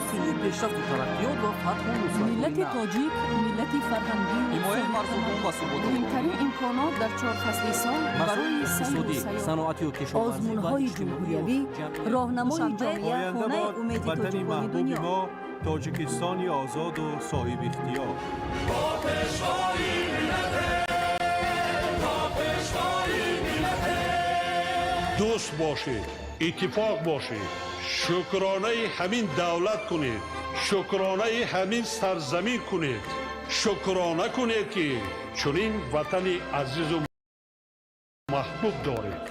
Сӯи пешрафту тараққиёт ва фатҳу Миллати тоҷик миллати фарҳангию ҳимояи марзубум ва суботу муҳимтарин имконот дар чор фасли сол барои сайру иқтисодӣ, сайёҳат. Саноатию кишоварзӣ ва Озмунҳои иҷтимоию ҷумҳуриявӣ роҳнамои ҷомеа, Оянда хонаи бод умеди ватани тоҷикони маҳбуби дунё. мо, Тоҷикистони озоду соҳибихтиёр. Дӯст бошед, иттифоқ бошед, шукронаи ҳамин давлат кунед, шукронаи ҳамин сарзамин кунед, шукрона кунед, ки чунин ватани азизу маҳбуб доред.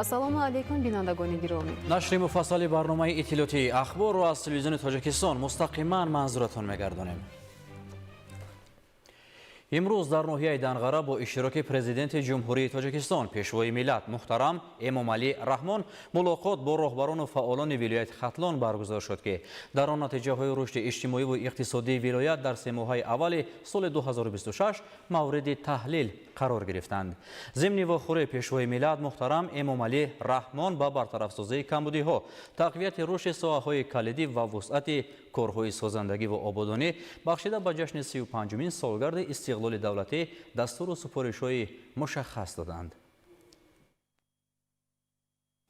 Ассалому алайкум, бинандагони гиромӣ. Нашри муфассали барномаи иттилоотии Ахборро аз Телевизиони Тоҷикистон мустақиман манзуратон мегардонем. Имрӯз дар ноҳияи Данғара бо иштироки Президенти Ҷумҳурии Тоҷикистон, Пешвои миллат муҳтарам Эмомалӣ Раҳмон мулоқот бо роҳбарону фаъолони вилояти Хатлон баргузор шуд, ки дар он натиҷаҳои рушди иҷтимоиву иқтисодии вилоят дар семоҳаи аввали соли 2026 мавриди таҳлил қарор гирифтанд. Зимни вохӯрии Пешвои миллат муҳтарам Эмомалӣ Раҳмон ба бартарафсозии камбудиҳо, тақвияти рушди соҳаҳои калидӣ ва вусъати корҳои созандагӣ ва ободонӣ бахшида ба ҷашни 35-умин солгарди истиқлоли давлатӣ дастуру супоришҳои мушаххас доданд.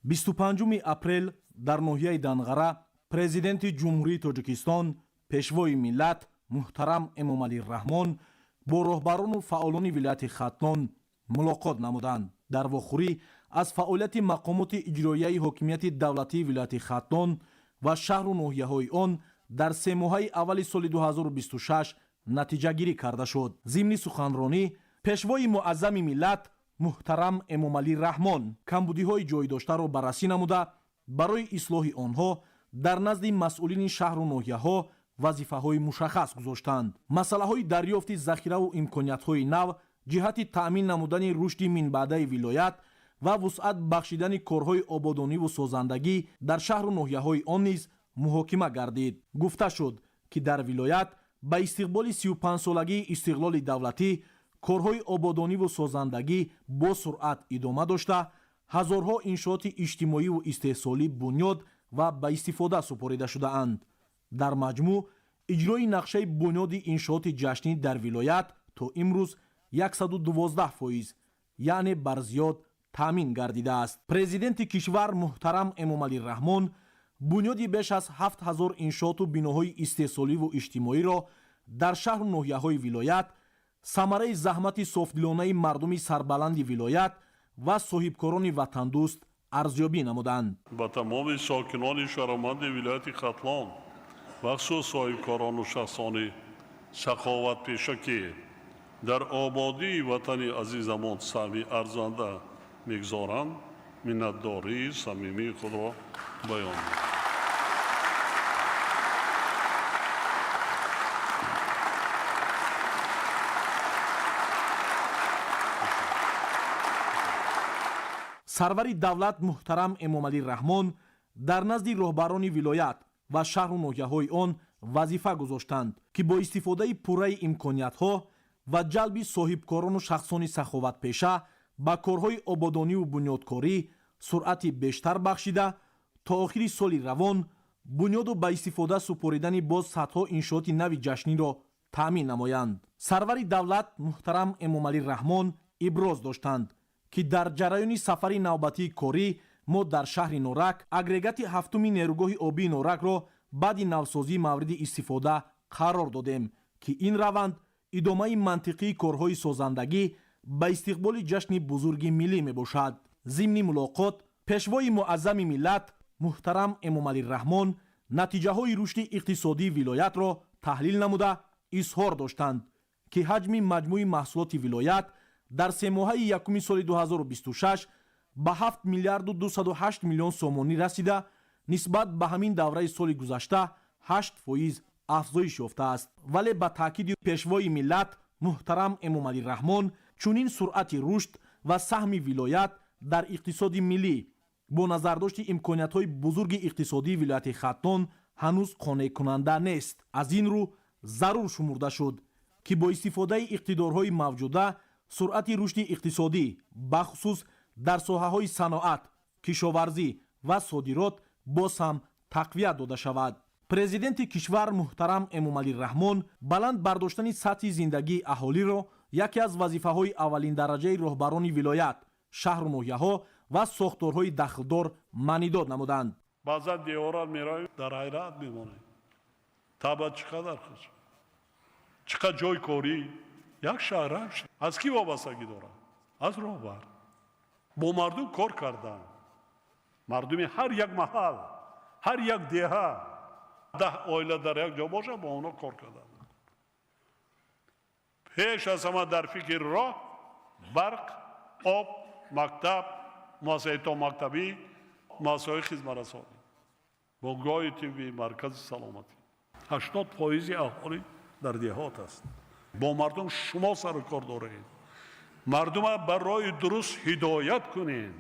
25 апрел дар ноҳияи Данғара Президенти Ҷумҳурии Тоҷикистон, Пешвои миллат муҳтарам Эмомалӣ Раҳмон бо роҳбарону фаъолони вилояти Хатлон мулоқот намуданд. Дар вохӯрӣ аз фаъолияти мақомоти иҷроияи ҳокимияти давлатии вилояти Хатлон ва шаҳру ноҳияҳои он дар семоҳаи аввали соли 2026 натиҷагирӣ карда шуд. Зимни суханронӣ Пешвои муаззами миллат муҳтарам Эмомалӣ Раҳмон камбудиҳои ҷойдоштаро баррасӣ намуда, барои ислоҳи онҳо дар назди масъулини шаҳру ноҳияҳо вазифаҳои мушаххас гузоштанд. Масъалаҳои дарёфти захираву имкониятҳои нав ҷиҳати таъмин намудани рушди минбаъдаи вилоят ва вусъат бахшидани корҳои ободониву созандагӣ дар шаҳру ноҳияҳои он низ муҳокима гардид. Гуфта шуд, ки дар вилоят ба истиқболи 35-солагии истиқлоли давлатӣ корҳои ободониву созандагӣ бо суръат идома дошта, ҳазорҳо иншооти иҷтимоиву истеҳсолӣ бунёд ва ба истифода супорида шудаанд. Дар маҷмӯъ иҷрои нақшаи бунёди иншооти ҷашнӣ дар вилоят то имрӯз 112%, яъне бар зиёд таъмин гардидааст. Президенти кишвар муҳтарам Эмомалӣ Раҳмон бунёди беш аз 7000 иншооту биноҳои истеҳсоливу иҷтимоиро дар шаҳру ноҳияҳои вилоят самараи заҳмати софдилонаи мардуми сарбаланди вилоят ва соҳибкорони ватандӯст арзёбӣ намуданд. Ба тамоми сокинони шарафманди вилояти Хатлон, бахусус соҳибкорону шахсони саховатпеша, ки дар ободии ватани азизамон саҳми арзанда мегузоранд, миннатдории самимии худро баён мекунам. Сарвари давлат муҳтарам Эмомалӣ Раҳмон дар назди роҳбарони вилоят ва шаҳру ноҳияҳои он вазифа гузоштанд, ки бо истифодаи пурраи имкониятҳо ва ҷалби соҳибкорону шахсони саховатпеша ба корҳои ободониву бунёдкорӣ суръати бештар бахшида, то охири соли равон бунёду ба истифода супоридани боз садҳо иншооти нави ҷашниро таъмин намоянд. Сарвари давлат муҳтарам Эмомалӣ Раҳмон иброз доштанд, ки дар ҷараёни сафари навбатии корӣ мо дар шаҳри Норак агрегати ҳафтуми нерӯгоҳи обии Норакро баъди навсозӣ мавриди истифода қарор додем, ки ин раванд идомаи мантиқии корҳои созандагӣ ба истиқболи ҷашни бузурги миллӣ мебошад. Зимни мулоқот Пешвои муаззами миллат муҳтарам Эмомалӣ Раҳмон натиҷаҳои рушди иқтисодии вилоятро таҳлил намуда, изҳор доштанд, ки ҳаҷми маҷмӯи маҳсулоти вилоят дар семоҳаи якуми соли 2026 ба 7 миллиарду 208 миллион сомонӣ расида, нисбат ба ҳамин давраи соли гузашта 8% афзоиш ёфтааст. Вале ба таъкиди Пешвои миллат муҳтарам Эмомалӣ Раҳмон, чунин суръати рушд ва саҳми вилоят дар иқтисоди миллӣ бо назардошти имкониятҳои бузурги иқтисодии вилояти Хатлон ҳанӯз қонеъкунанда нест. Аз ин рӯ зарур шумурда шуд, ки бо истифодаи иқтидорҳои мавҷуда суръати рушди иқтисодӣ, бахусус дар соҳаҳои саноат, кишоварзӣ ва содирот, боз ҳам тақвият дода шавад. Президенти кишвар муҳтарам Эмомалӣ Раҳмон баланд бардоштани сатҳи зиндагии аҳолиро яке аз вазифаҳои аввалиндараҷаи роҳбарони вилоят, шаҳру ноҳияҳо ва сохторҳои дахлдор маънидод намуданд. Баъзан деворат меравем, дар ҳайрат мемонем, табъат чӣ қадар хуш, чӣ қадр ҷойи корӣ. Як шаҳрак аз кӣ вобастагӣ дорад? Аз роҳбар. Бо мардум кор кардан, мардуми ҳар як маҳал, ҳар як деҳа, 10 оила дар як ҷо бошад, бо онҳо кор кардан. Пеш аз ҳама дар фикри роҳ, барқ, об, мактаб, муассисаи томактабӣ, муассисаҳои хизматрасонӣ, бунгоҳи тиббӣ, маркази саломатӣ. 80 фоизи аҳолӣ дар деҳот аст. Бо мардум шумо сару кор доред. Мардума ба роҳи дуруст ҳидоят кунем,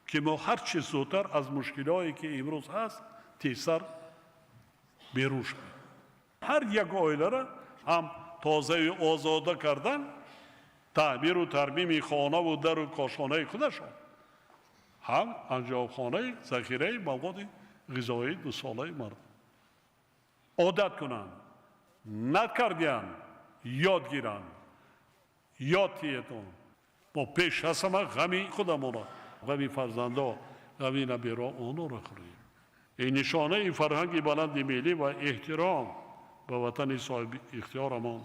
ки мо ҳар чӣ зудтар аз мушкилиҳое, ки имрӯз ҳаст, тезтар берун шавем. Ҳар як оилара ҳам тозаю озода кардан, таъмиру тармими хонаву дару кошонаи худашон, ҳам анҷобхонаи захираи маводи ғизоии дусолаи мардум одат кунанд. Накардиянд, ёд гиранд, ёд тиетон. Мо пеш аз ҳама ғами худамонро, ғами фарзандо, ғами наберо, онҳоро хӯрем. Ин нишонаи фарҳанги баланди миллӣ ва эҳтиром ба ватани соҳиби ихтиёрамон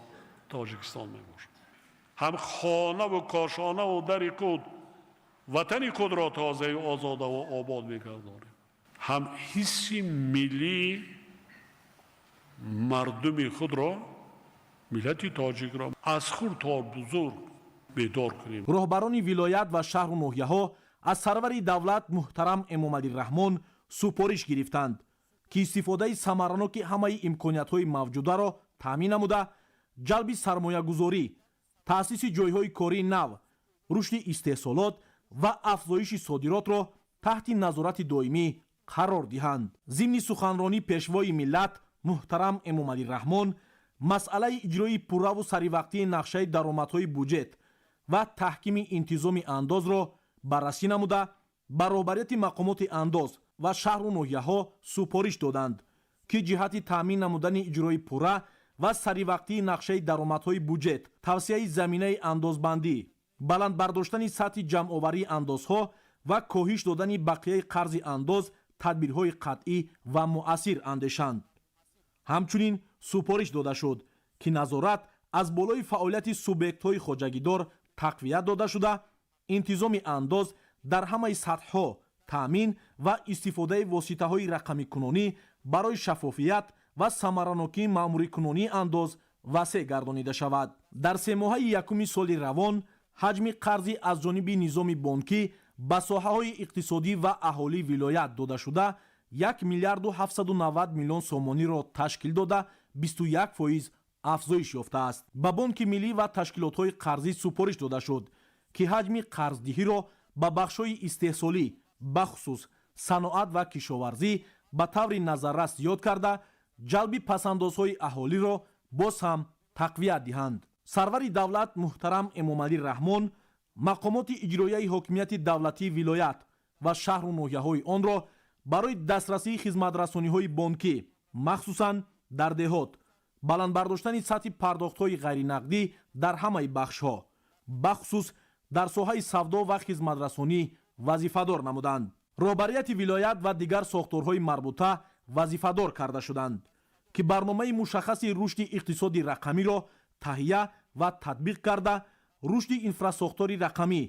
Тоҷикистон мебошад. Ҳам хонаву кошонаву дари худ, ватани худро тозаю озодаву обод мегардонем, ҳам ҳисси миллии мардуми худро, миллати тоҷикро аз хурд то бузург бедор кунем. Роҳбарони вилоят ва шаҳру ноҳияҳо аз сарвари давлат муҳтарам Эмомалӣ Раҳмон супориш гирифтанд, ки истифодаи самараноки ҳамаи имкониятҳои мавҷударо таъмин намуда, ҷалби сармоягузорӣ, таъсиси ҷойҳои кории нав, рушди истеҳсолот ва афзоиши содиротро таҳти назорати доимӣ қарор диҳанд. Зимни суханронӣ Пешвои миллат муҳтарам Эмомалӣ Раҳмон масъалаи иҷрои пурраву саривақтии нақшаи даромадҳои буҷет ва таҳкими интизоми андозро баррасӣ намуда, ба роҳбарияти мақомоти андоз ва шаҳру ноҳияҳо супориш доданд, ки ҷиҳати таъмин намудани иҷрои пурра ва саривақтии нақшаи даромадҳои буҷет, тавсеаи заминаи андозбандӣ, баланд бардоштани сатҳи ҷамъоварии андозҳо ва коҳиш додани бақияи қарзи андоз тадбирҳои қатъӣ ва муассир андешанд. Ҳамчунин супориш дода шуд, ки назорат аз болои фаъолияти субъектҳои хоҷагидор тақвият дода шуда, интизоми андоз дар ҳамаи сатҳҳо таъмин ва истифодаи воситаҳои рақамикунонӣ барои шаффофият ва самаранокии маъмурикунонии андоз васеъ гардонида шавад. Дар семоҳаи якуми соли равон ҳаҷми қарзи аз ҷониби низоми бонкӣ ба соҳаҳои иқтисодӣ ва аҳолии вилоят додашуда 1 миллиарду 790 миллион сомониро ташкил дода, 21% афзоиш ёфтааст. Ба Бонки миллӣ ва ташкилотҳои қарзӣ супориш дода шуд, ки ҳаҷми қарздиҳиро ба бахшҳои истеҳсолӣ, бахусус саноат ва кишоварзӣ, ба таври назаррас зиёд карда, ҷалби пасандозҳои аҳолиро боз ҳам тақвият диҳанд. Сарвари давлат муҳтарам Эмомалӣ Раҳмон мақомоти иҷроияи ҳокимияти давлатии вилоят ва шаҳру ноҳияҳои онро барои дастрасии хизматрасониҳои бонкӣ, махсусан дар деҳот, баланд бардоштани сатҳи пардохтҳои ғайринақдӣ дар ҳамаи бахшҳо, бахусус дар соҳаи савдо ва хизматрасонӣ, вазифадор намуданд. Роҳбарияти вилоят ва дигар сохторҳои марбута вазифадор карда шуданд, ки барномаи мушаххаси рушди иқтисоди рақамиро таҳия ва татбиқ карда, рушди инфрасохтори рақамӣ,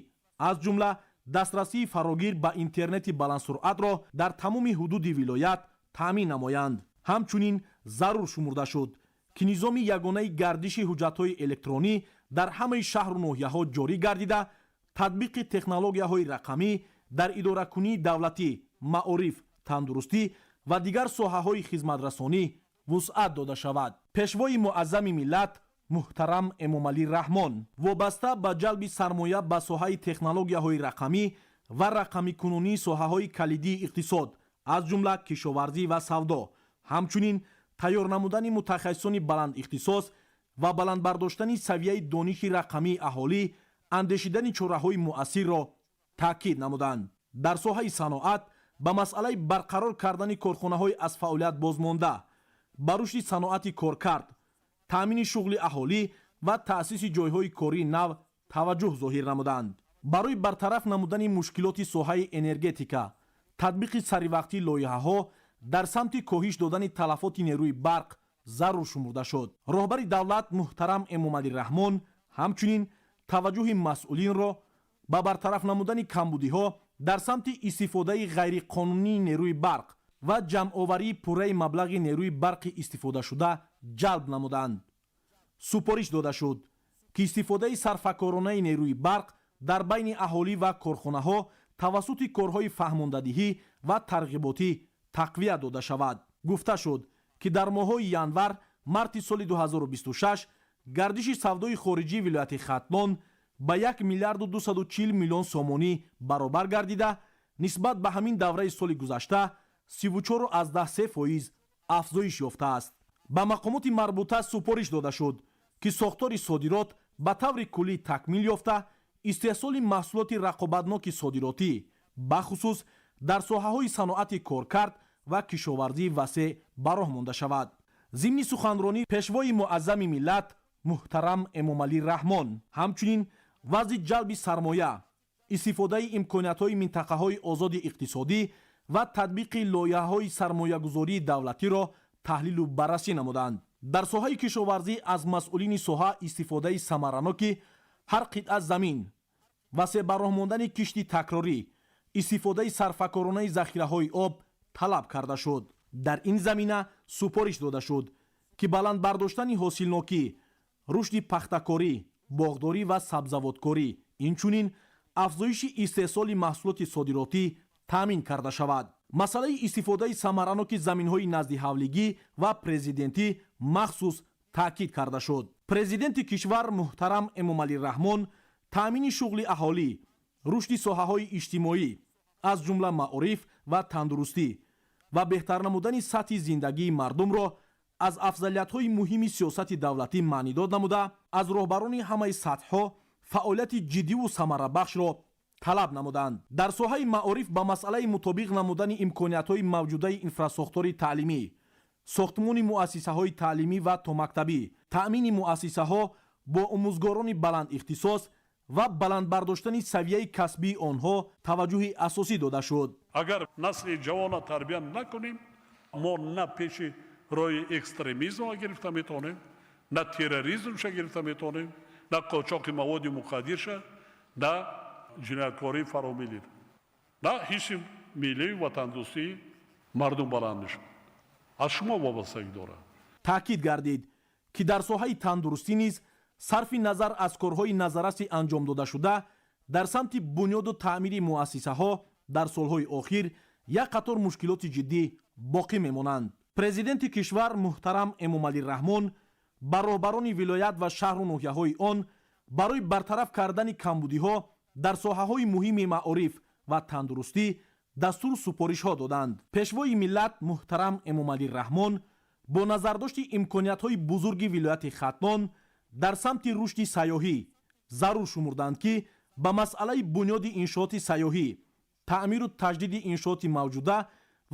аз ҷумла дастрасии фарогир ба интернети баландсуръатро дар тамоми ҳудуди вилоят таъмин намоянд. Ҳамчунин зарур шумурда шуд, ки низоми ягонаи гардиши ҳуҷҷатҳои электронӣ дар ҳамаи шаҳру ноҳияҳо ҷорӣ гардида, татбиқи технологияҳои рақамӣ дар идоракунии давлатӣ, маориф, тандурустӣ. ва дигар соҳаҳои хизматрасонӣ вусъат дода шавад. Пешвои муаззами миллат муҳтарам Эмомалӣ Раҳмон вобаста ба ҷалби сармоя ба соҳаи технологияҳои рақамӣ ва рақамикунонии соҳаҳои калидии иқтисод, аз ҷумла кишоварзӣ ва савдо, ҳамчунин тайёр намудани мутахассисони баландихтисос ва баландбардоштани савияи дониши рақамии аҳолӣ андешидани чораҳои муассирро таъкид намуданд. Дар соҳаи саноат ба масъалаи барқарор кардани корхонаҳои аз фаъолият бозмонда, ба рушди саноати коркард, таъмини шуғли аҳолӣ ва таъсиси ҷойҳои кории нав таваҷҷӯҳ зоҳир намуданд. Барои бартараф намудани мушкилоти соҳаи энергетика, татбиқи саривақтии лоиҳаҳо дар самти коҳиш додани талафоти нерӯи барқ зарур шумурда шуд. Роҳбари давлат муҳтарам Эмомалӣ Раҳмон ҳамчунин таваҷҷӯҳи масъулинро ба бартараф намудани камбудиҳо дар самти истифодаи ғайриқонунии нерӯи барқ ва ҷамъоварии пурраи маблағи нерӯи барқи истифодашуда ҷалб намуданд. Супориш дода шуд, ки истифодаи сарфакоронаи нерӯи барқ дар байни аҳолӣ ва корхонаҳо тавассути корҳои фаҳмондадиҳӣ ва тарғиботӣ тақвият дода шавад. Гуфта шуд, ки дар моҳҳои январ марти соли 2026 гардиши савдои хориҷии вилояти Хатлон ба 1 миллиарду 240 миллион сомонӣ баробар гардида, нисбат ба ҳамин давраи соли гузашта 34,3% афзоиш ёфтааст. Ба мақомоти марбута супориш дода шуд, ки сохтори содирот ба таври куллӣ такмил ёфта, истеҳсоли маҳсулоти рақобатноки содиротӣ, бахусус дар соҳаҳои саноати коркард ва кишоварзии васеъ ба роҳ монда шавад. Зимни суханронӣ Пешвои муаззами миллат муҳтарам Эмомалӣ Раҳмон ҳамчунин вазъи ҷалби сармоя, истифодаи имкониятҳои минтақаҳои озоди иқтисодӣ ва татбиқи лоиҳаҳои сармоягузории давлатиро таҳлилу баррасӣ намуданд. Дар соҳаи кишоварзӣ аз масъулини соҳа истифодаи самараноки ҳар қитъа замин, васеъ ба роҳ мондани кишти такрорӣ, истифодаи сарфакоронаи захираҳои об талаб карда шуд. Дар ин замина супориш дода шуд, ки баланд бардоштани ҳосилнокӣ, рушди пахтакорӣ, боғдорӣ ва сабзавоткорӣ, инчунин афзоиши истеҳсоли маҳсулоти содиротӣ таъмин карда шавад. Масъалаи истифодаи самараноки заминҳои наздиҳавлигӣ ва президентӣ махсус таъкид карда шуд. Президенти кишвар муҳтарам Эмомалӣ Раҳмон таъмини шуғли аҳолӣ, рушди соҳаҳои иҷтимоӣ, аз ҷумла маориф ва тандурустӣ ва беҳтар намудани сатҳи зиндагии мардумро аз афзалиятҳои муҳими сиёсати давлатӣ маънидод намуда, аз роҳбарони ҳамаи сатҳҳо фаъолияти ҷиддиву самарабахшро талаб намуданд. Дар соҳаи маориф ба масъалаи мутобиқ намудани имкониятҳои мавҷудаи инфрасохтори таълимӣ, сохтмони муассисаҳои таълимӣ ва томактабӣ, таъмини муассисаҳо бо омӯзгорони баландихтисос ва баланд бардоштани савияи касбии онҳо таваҷҷӯҳи асосӣ дода шуд. Агар насли ҷавона тарбия накунем, мо на пеши роҳи экстремизмро гирифта метавонем, на терроризмша гирифта метавонем, на қочоқи маводи мухаддирша, на ҷинояткории фаромиллиро, на ҳисси миллию ватандӯстии мардум баланд мешавад. Аз шумо вобастагӣ дорад. Таъкид гардид, ки дар соҳаи тандурустӣ низ сарфи назар аз корҳои назарраси анҷом додашуда дар самти бунёду таъмири муассисаҳо дар солҳои охир, як қатор мушкилоти ҷиддӣ боқӣ мемонанд. Президенти кишвар муҳтарам Эмомалӣ Раҳмон ба роҳбарони вилоят ва шаҳру ноҳияҳои он барои бартараф кардани камбудиҳо дар соҳаҳои муҳими маориф ва тандурустӣ дастуру супоришҳо доданд. Пешвои миллат муҳтарам Эмомалӣ Раҳмон бо назардошти имкониятҳои бузурги вилояти Хатлон дар самти рушди сайёҳӣ зарур шумурданд, ки ба масъалаи бунёди иншооти сайёҳӣ, таъмиру таҷдиди иншооти мавҷуда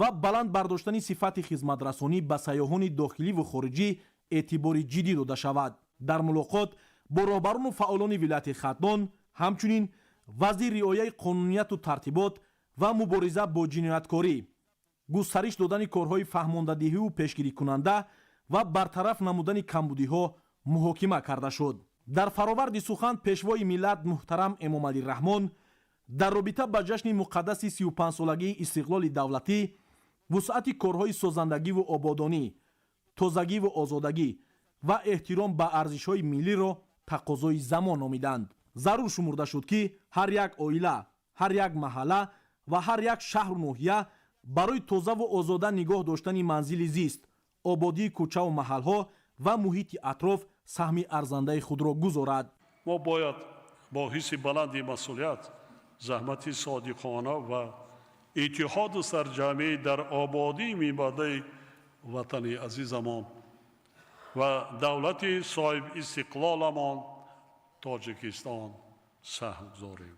ва баланд бардоштани сифати хизматрасонӣ ба сайёҳони дохиливу хориҷӣ эътибори ҷиддӣ дода шавад. Дар мулоқот бо роҳбарону фаъолони вилояти Хатлон ҳамчунин вазъи риояи қонунияту тартибот ва мубориза бо ҷинояткорӣ, густариш додани корҳои фаҳмондадиҳиву пешгирикунанда ва бартараф намудани камбудиҳо муҳокима карда шуд. Дар фароварди сухан Пешвои миллат муҳтарам Эмомалӣ Раҳмон дар робита ба ҷашни муқаддаси 35-солагии истиқлоли давлатӣ вусъати корҳои созандагиву ободонӣ, тозагиву озодагӣ ва эҳтиром ба арзишҳои миллиро тақозои замон номиданд. Зарур шумурда шуд, ки ҳар як оила, ҳар як маҳалла ва ҳар як шаҳру ноҳия Барои тозаву озода нигоҳ доштани манзили зист, ободии кӯчаву маҳалҳо ва муҳити атроф саҳми арзандаи худро гузорад. Мо бояд бо ҳисси баланди масъулият, заҳмати содиқона ва иттиҳоду сарҷамъӣ дар ободии минбаъдаи ватани азизамон ва давлати соҳибистиқлоламон Тоҷикистон саҳм гузорем.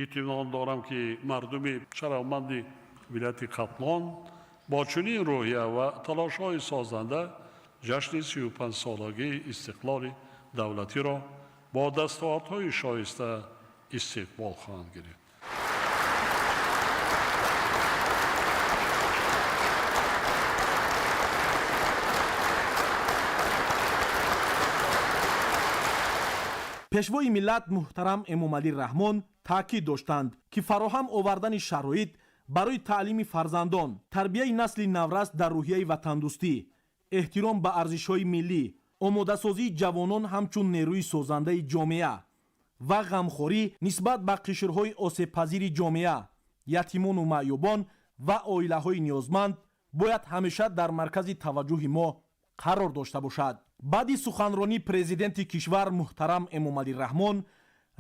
Итминон дорам, ки мардуми шарафманди вилояти Хатлон бо чунин рӯҳия ва талошҳои созанда ҷашни 35-солагии истиқлоли давлатиро бо дастовардҳои шоиста истиқбол хоҳанд гирифт. Пешвои миллат муҳтарам Эмомалӣ Раҳмон таъкид доштанд, ки фароҳам овардани шароит барои таълими фарзандон, тарбияи насли наврас дар рӯҳияи ватандӯстӣ, эҳтиром ба арзишҳои миллӣ, омодасозии ҷавонон ҳамчун нерӯи созандаи ҷомеа ва ғамхорӣ нисбат ба қишрҳои осебпазири ҷомеа, ятимону маъюбон ва оилаҳои ниёзманд бояд ҳамеша дар маркази таваҷҷӯҳи мо қарор дошта бошад. Баъди суханронии президенти кишвар муҳтарам Эмомалӣ Раҳмон,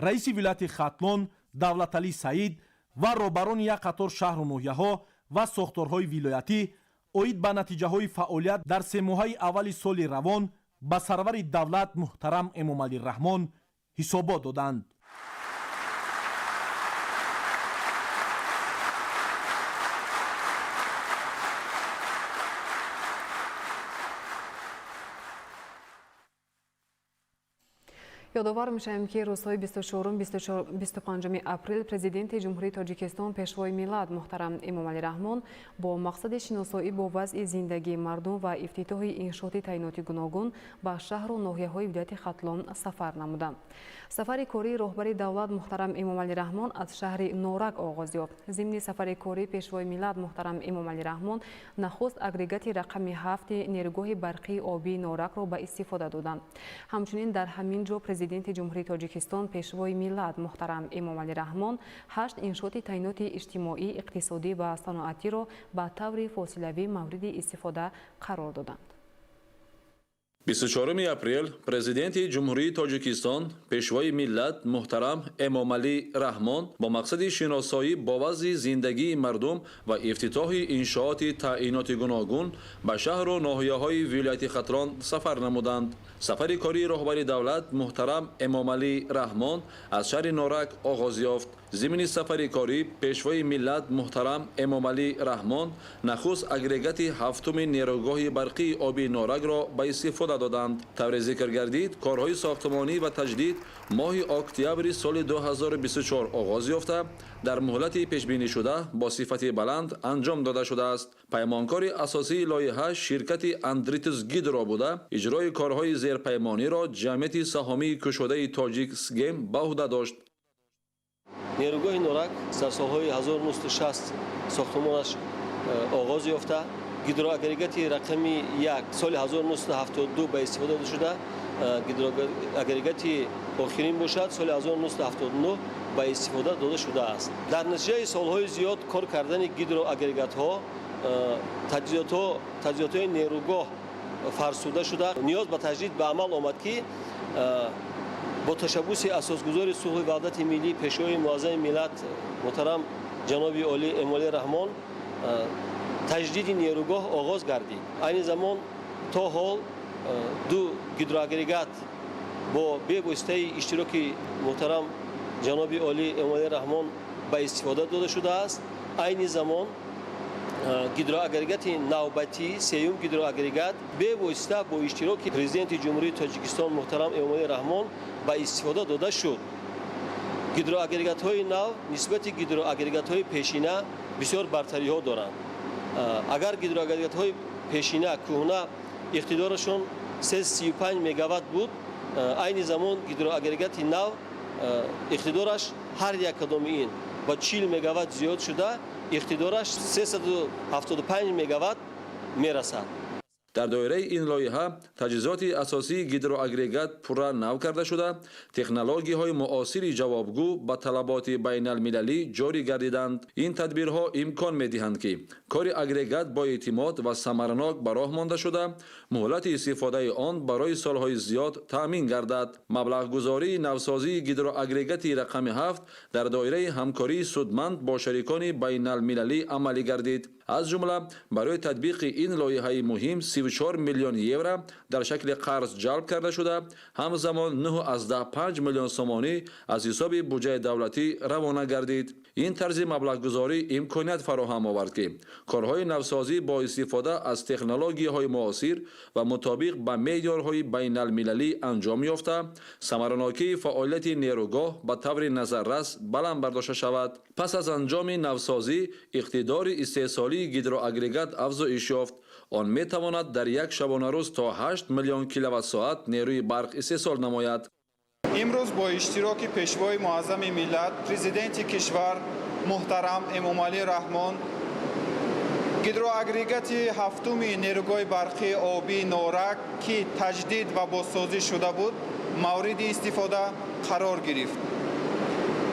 раиси вилояти Хатлон Давлаталӣ Саид ва роҳбарони як қатор шаҳру ноҳияҳо ва сохторҳои вилоятӣ оид ба натиҷаҳои фаъолият дар семоҳаи аввали соли равон ба сарвари давлат муҳтарам Эмомалӣ Раҳмон ҳисобот доданд. Ёдовар мешавем, ки рӯзҳои 24-25 апрел Президенти Ҷумҳурии Тоҷикистон, Пешвои миллат муҳтарам Эмомалӣ Раҳмон бо мақсади шиносоӣ бо вазъи зиндагии мардум ва ифтитоҳи иншооти таъиноти гуногун ба шаҳру ноҳияҳои вилояти Хатлон сафар намуданд. Сафари кории роҳбари давлат муҳтарам Эмомалӣ Раҳмон аз шаҳри Норак оғоз ёфт. Зимни сафари корӣ Пешвои миллат муҳтарам Эмомалӣ Раҳмон нахуст агрегати рақами 7 нерӯгоҳи барқии обии Норакро ба истифода доданд. Ҳамчунин дар ҳамин ҷо Президенти Ҷумҳурии Тоҷикистон, Пешвои миллат муҳтарам Эмомалӣ Раҳмон 8 иншооти таъиноти иҷтимоӣ, иқтисодӣ ва саноатиро ба таври фосилавӣ мавриди истифода қарор доданд. 24 апрел Президенти Ҷумҳурии Тоҷикистон, Пешвои миллат муҳтарам Эмомалӣ Раҳмон бо мақсади шиносоӣ бо вазъи зиндагии мардум ва ифтитоҳи иншооти таъиноти гуногун ба шаҳру ноҳияҳои вилояти Хатлон сафар намуданд. Сафари кории роҳбари давлат муҳтарам Эмомалӣ Раҳмон аз шаҳри Норак оғоз ёфт. Зимни сафари корӣ Пешвои миллат муҳтарам Эмомалӣ Раҳмон нахуст агрегати 7-уми нерӯгоҳи барқии обии Норакро ба истифода доданд. Тавре зикр гардид, корҳои сохтмонӣ ва таҷдид моҳи октябри соли 2024 оғоз ёфта, дар муҳлати пешбинишуда бо сифати баланд анҷом дода шудааст. Паймонкори асосии лоиҳа ширкати Андритус Гидро буда, иҷрои корҳои зерпаймониро ҷамъияти саҳомии кушодаи Тоҷик Сгем ба уҳда дошт. Нерӯгоҳи Норак дар солҳои 1960 сохтмонаш оғоз ёфта, гидроагрегати рақами 1 соли 1972 ба истифода дода шуда, гидроагрегати охирин бошад соли 1979 ба истифода дода шудааст. Дар натиҷаи солҳои зиёд кор кардани гидроагрегатҳо, таҷҳизотҳои нерӯгоҳ фарсуда шуда, ниёз ба таҷдид ба амал омад, ки бо ташаббуси асосгузори сулҳу ваҳдати миллӣ, Пешвои муаззами миллат муҳтарам ҷаноби олӣ Эмомалӣ Раҳмон таҷдиди нерӯгоҳ оғоз гардид. Айни замон то ҳол 2 гидроагрегат бо бевоситаи иштироки муҳтарам ҷаноби олӣ Эмомалӣ Раҳмон ба истифода дода шудааст. Айни замон гидроагрегати навбатӣ, 3-юм гидроагрегат бевосита бо иштироки Президенти Ҷумҳурии Тоҷикистон муҳтарам Эмомалӣ Раҳмон ба истифода дода шуд. Гидроагрегатҳои нав нисбати гидроагрегатҳои пешина бисёр бартариҳо доранд. Агар гидроагрегатҳои пешина кӯҳна иқтидорашон 335 мегаватт буд, айни замон гидроагрегати нав иқтидораш ҳар як кадоми ин ба 40 мегаватт зиёд шуда, иқтидораш 375 мегаватт мерасад. Дар доираи ин лоиҳа таҷҳизоти асосии гидроагрегат пурра нав карда шуда, технологияҳои муосири ҷавобгӯ ба талаботи байналмилалӣ ҷорӣ гардиданд. Ин тадбирҳо имкон медиҳанд, ки кори агрегат бо эътимод ва самаранок ба роҳ монда шуда, муҳлати истифодаи он барои солҳои зиёд таъмин гардад. Маблағгузории навсозии гидроагрегати рақами 7 дар доираи ҳамкории судманд бо шарикони байналмилалӣ амалӣ гардид. Аз ҷумла барои татбиқи ин лоиҳаи муҳим 34 миллион евро дар шакли қарз ҷалб карда шуда, ҳамзамон 9,5 миллион сомонӣ аз ҳисоби буҷаи давлатӣ равона гардид. Ин тарзи маблағгузорӣ имконият фароҳам овард, ки корҳои навсозӣ бо истифода аз технологияҳои муосир ва мутобиқ ба меъёрҳои байналмилалӣ анҷом ёфта, самаранокии фаъолияти нерӯгоҳ ба таври назаррас баланд бардошта шавад. Пас аз анҷоми навсозӣ иқтидори истеҳсолии гидроагрегат афзоиш ёфт. Он метавонад дар як шабонарӯз то 8 миллион киловатт-соат нерӯи барқ истеҳсол намояд. Имрӯз бо иштироки Пешвои муаззами миллат, Президенти кишвар муҳтарам Эмомалӣ Раҳмон гидроагрегати ҳафтуми нерӯгоҳи барқии обии Норак, ки таҷдид ва бозсозӣ шуда буд, мавриди истифода қарор гирифт.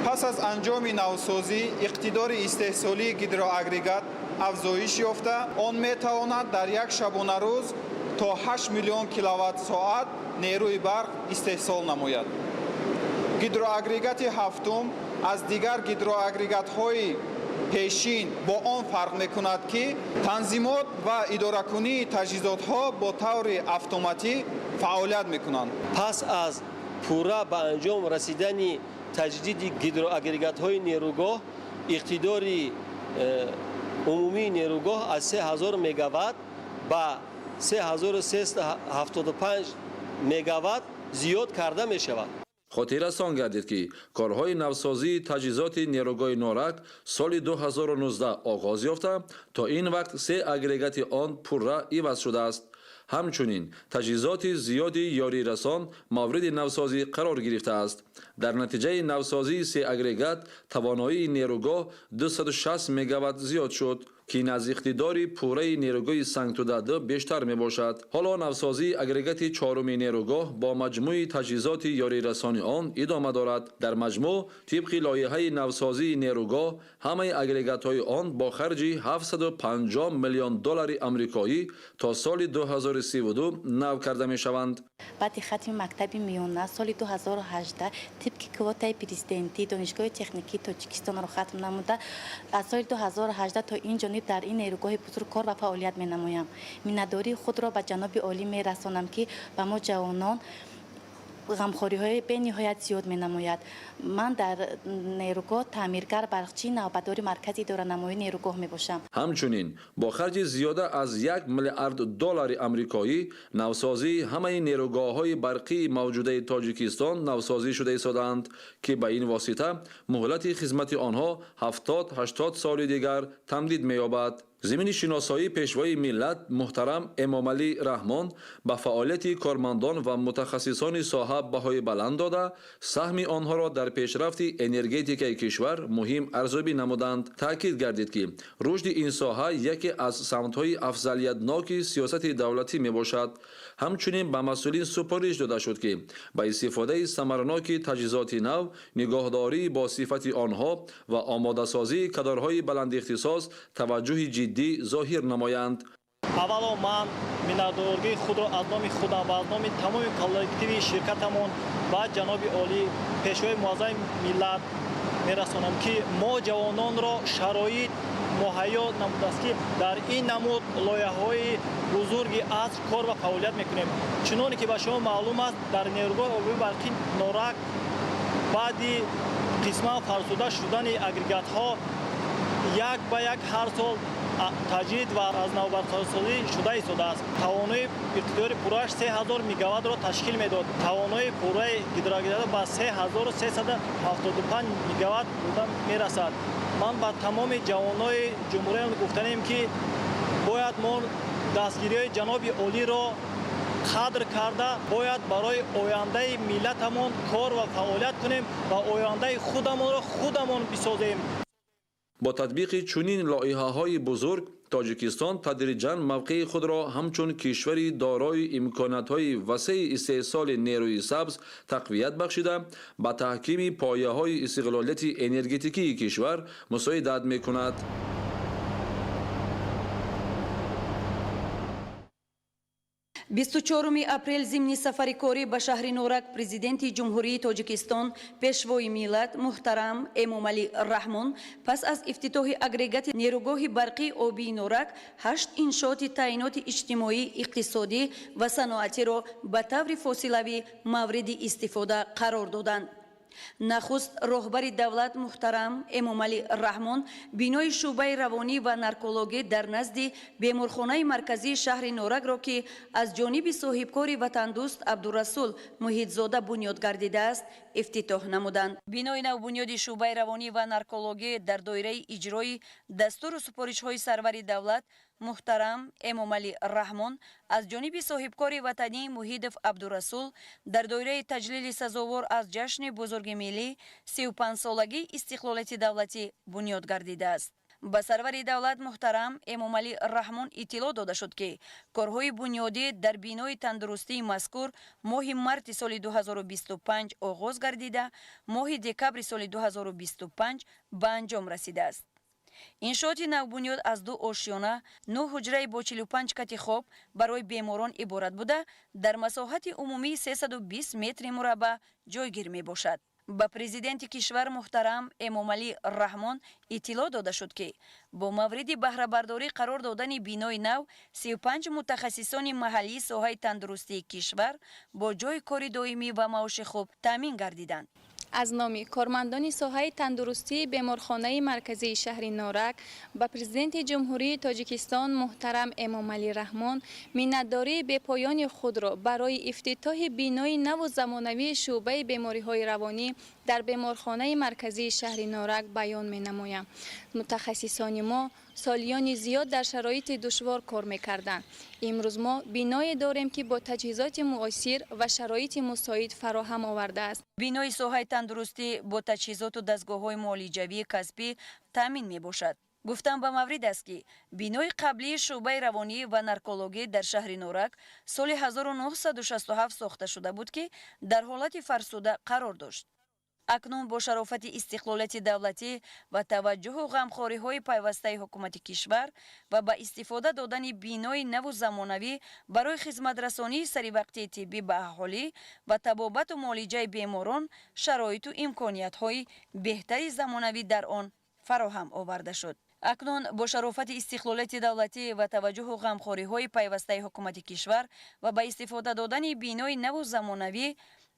Пас аз анҷоми навсозӣ иқтидори истеҳсолии гидроагрегат афзоиш ёфта, он метавонад дар як шабонарӯз то 8 миллион киловатт-соат нерӯи барқ истеҳсол намояд. Гидроагрегати ҳафтум аз дигар гидроагрегатҳои пешин бо он фарқ мекунад, ки танзимот ва идоракунии таҷҳизотҳо бо таври автоматӣ фаъолият мекунанд. Пас аз пурра ба анҷом расидани таҷдиди гидроагрегатҳои нерӯгоҳ, иқтидори умумии нерӯгоҳ аз 3000 мегаватт ба 3375 мегаватт зиёд карда мешавад. Хотиррасон гардид, ки корҳои навсозии таҷҳизоти нерӯгоҳи Норак соли 2019 оғоз ёфта, то ин вақт се агрегати он пурра иваз шудааст. Ҳамчунин таҷҳизоти зиёди ёрирасон мавриди навсозӣ қарор гирифтааст. Дар натиҷаи навсозии се агрегат тавоноии нерӯгоҳ 260 мегаватт зиёд шуд, ки аз иқтидори пурраи нерӯгоҳи Сангтуда-2 бештар мебошад. Ҳоло навсозии агрегати чоруми нерӯгоҳ бо маҷмӯи таҷҳизоти ёрирасони он идома дорад. Дар маҷмӯъ тибқи лоиҳаи навсозии нерӯгоҳ ҳамаи агрегатҳои он бо харҷи 750 миллион доллари амрикоӣ то соли 2032 нав карда мешаванд. Баъди хатми мактаби миёна соли 2018 тибқи квотаи президентӣ Донишгоҳи техникии Тоҷикистонро хатм намуда, аз соли 2018 то ин ҷониб дар ин нерӯгоҳи бузург кор ва фаъолият менамоям. Миннатдории худро ба ҷаноби олӣ мерасонам, ки ба мо ҷавонон ғамхориҳои бениҳоят зиёд менамояд. Ман дар нерӯгоҳ таъмиргар, барқчии навбатдори маркази идоранамоии нерӯгоҳ мебошам. Ҳамчунин бо харҷи зиёда аз 1 миллиард доллари амрикоӣ навсозии ҳамаи нерӯгоҳҳои барқии мавҷудаи Тоҷикистон навсозӣ шуда истодаанд, ки ба ин восита муҳлати хизмати онҳо 70-80 соли дигар тамдид меёбад. Зимни шиносоии Пешвои миллат муҳтарам Эмомалӣ Раҳмон ба фаъолияти кормандон ва мутахассисони соҳа баҳои баланд дода, саҳми онҳоро дар пешрафти энергетикаи кишвар муҳим арзёбӣ намуданд. Таъкид гардид, ки рушди ин соҳа яке аз самтҳои афзалиятноки сиёсати давлатӣ мебошад. Ҳамчунин ба масъулин супориш дода шуд, ки ба истифодаи самараноки таҷҳизоти нав, нигоҳдории бо сифати онҳо ва омодасозии кадрҳои баландихтисос таваҷҷӯҳи ҷиддӣ зоҳир намоянд. Аввало ман миннатдории худро аз номи худам ва аз номи тамоми коллективи ширкатамон ба ҷаноби олӣ, Пешвои муаззами миллат мерасонам, ки мо ҷавононро шароит муҳайё намудааст, ки дар ин намуд лоиҳаҳои бузурги аср кор ва фаъолият мекунем. Чуноне ки ба шумо маълум аст, дар нерӯгоҳи обии барқи Норак баъди қисман фарсуда шудани агрегатҳо як ба як ҳар сол таҷдид ва аз навбарқарорсозӣ шуда истодааст. Тавонои иқтидори пуррааш 3000 мегаваттро ташкил медод. Тавонои пурраи гидроагрегатҳо ба 3375 мегаватт буда мерасад. Ман ба тамоми ҷавонони ҷумҳуриям гуфтанем, ки бояд мо дастгириҳои ҷаноби олиро қадр карда, бояд барои ояндаи миллатамон кор ва фаъолият кунем ва ояндаи худамонро худамон бисозем. Бо татбиқи чунин лоиҳаҳои бузург Тоҷикистон тадриҷан мавқеи худро ҳамчун кишвари дорои имкониятҳои васеи истеҳсоли нерӯи сабз тақвият бахшида, ба таҳкими пояҳои истиқлолияти энергетикии кишвар мусоидат мекунад. 24 апрел зимни сафари корӣ ба шаҳри Норак Президенти Ҷумҳурии Тоҷикистон, Пешвои миллат муҳтарам Эмомалӣ Раҳмон пас аз ифтитоҳи агрегати нерӯгоҳи барқии обии Норак 8 иншооти таъиноти иҷтимоӣ, иқтисодӣ ва саноатиро ба таври фосилавӣ мавриди истифода қарор доданд. Нахуст роҳбари давлат муҳтарам Эмомалӣ Раҳмон бинои шӯъбаи равонӣ ва наркологӣ дар назди беморхонаи марказии шаҳри Норакро, ки аз ҷониби соҳибкори ватандӯст Абдурасул Муҳитзода бунёд гардидааст, ифтитоҳ намуданд. Бинои навбунёди шӯъбаи равонӣ ва наркологӣ дар доираи иҷрои дастуру супоришҳои сарвари давлат муҳтарам Эмомалӣ Раҳмон аз ҷониби соҳибкори ватанӣ Муҳидов Абдурасул дар доираи таҷлили сазовор аз ҷашни бузурги миллӣ 35-солагии истиқлолияти давлатӣ бунёд гардидааст. Ба сарвари давлат муҳтарам Эмомалӣ Раҳмон иттилоъ дода шуд, ки корҳои бунёдӣ дар бинои тандурустии мазкур моҳи марти соли 2025 оғоз гардида, моҳи декабри соли 2025 ба анҷом расидааст. Иншооти навбунёд аз 2 ошёна, 9 ҳуҷраи бо 45 кати хоб барои беморон иборат буда, дар масоҳати умумии 320 метри мураббаъ ҷойгир мебошад. Ба президенти кишвар муҳтарам Эмомалӣ Раҳмон иттилоъ дода шуд, ки бо мавриди баҳрабардорӣ қарор додани бинои нав 35 мутахассисони маҳаллии соҳаи тандурустии кишвар бо ҷойи кори доимӣ ва маоши хуб таъмин гардиданд. Аз номи кормандони соҳаи тандурустии беморхонаи марказии шаҳри Норак ба Президенти Ҷумҳурии Тоҷикистон муҳтарам Эмомалӣ Раҳмон миннатдории бепоёни худро барои ифтитоҳи бинои наву замонавии шӯъбаи бемориҳои равонӣ дар беморхонаи марказии шаҳри Норак баён менамоям. Мутахассисони мо солиёни зиёд дар шароити душвор кор мекарданд. Имрӯз мо биное дорем, ки бо таҷҳизоти муосир ва шароити мусоид фароҳам овардааст. Бинои соҳаи тандурустӣ бо таҷҳизоту дастгоҳҳои муолиҷавии касбӣ таъмин мебошад. Гуфтан ба маврид аст, ки бинои қаблии шӯъбаи равонӣ ва наркологӣ дар шаҳри Норак соли 1967 сохта шуда буд, ки дар ҳолати фарсуда қарор дошт. Акнун бо шарофати истиқлолияти давлатӣ ва таваҷҷӯҳу ғамхориҳои пайвастаи ҳукумати кишвар ва ба истифода додани бинои наву замонавӣ барои хизматрасонии саривақтии тиббӣ ба аҳолӣ ва табобату муолиҷаи беморон шароиту имкониятҳои беҳтари замонавӣ дар он фароҳам оварда шуд. Акнун бо шарофати истиқлолияти давлатӣ ва таваҷҷӯҳу ғамхориҳои пайвастаи ҳукумати кишвар ва ба истифода додани бинои наву замонавӣ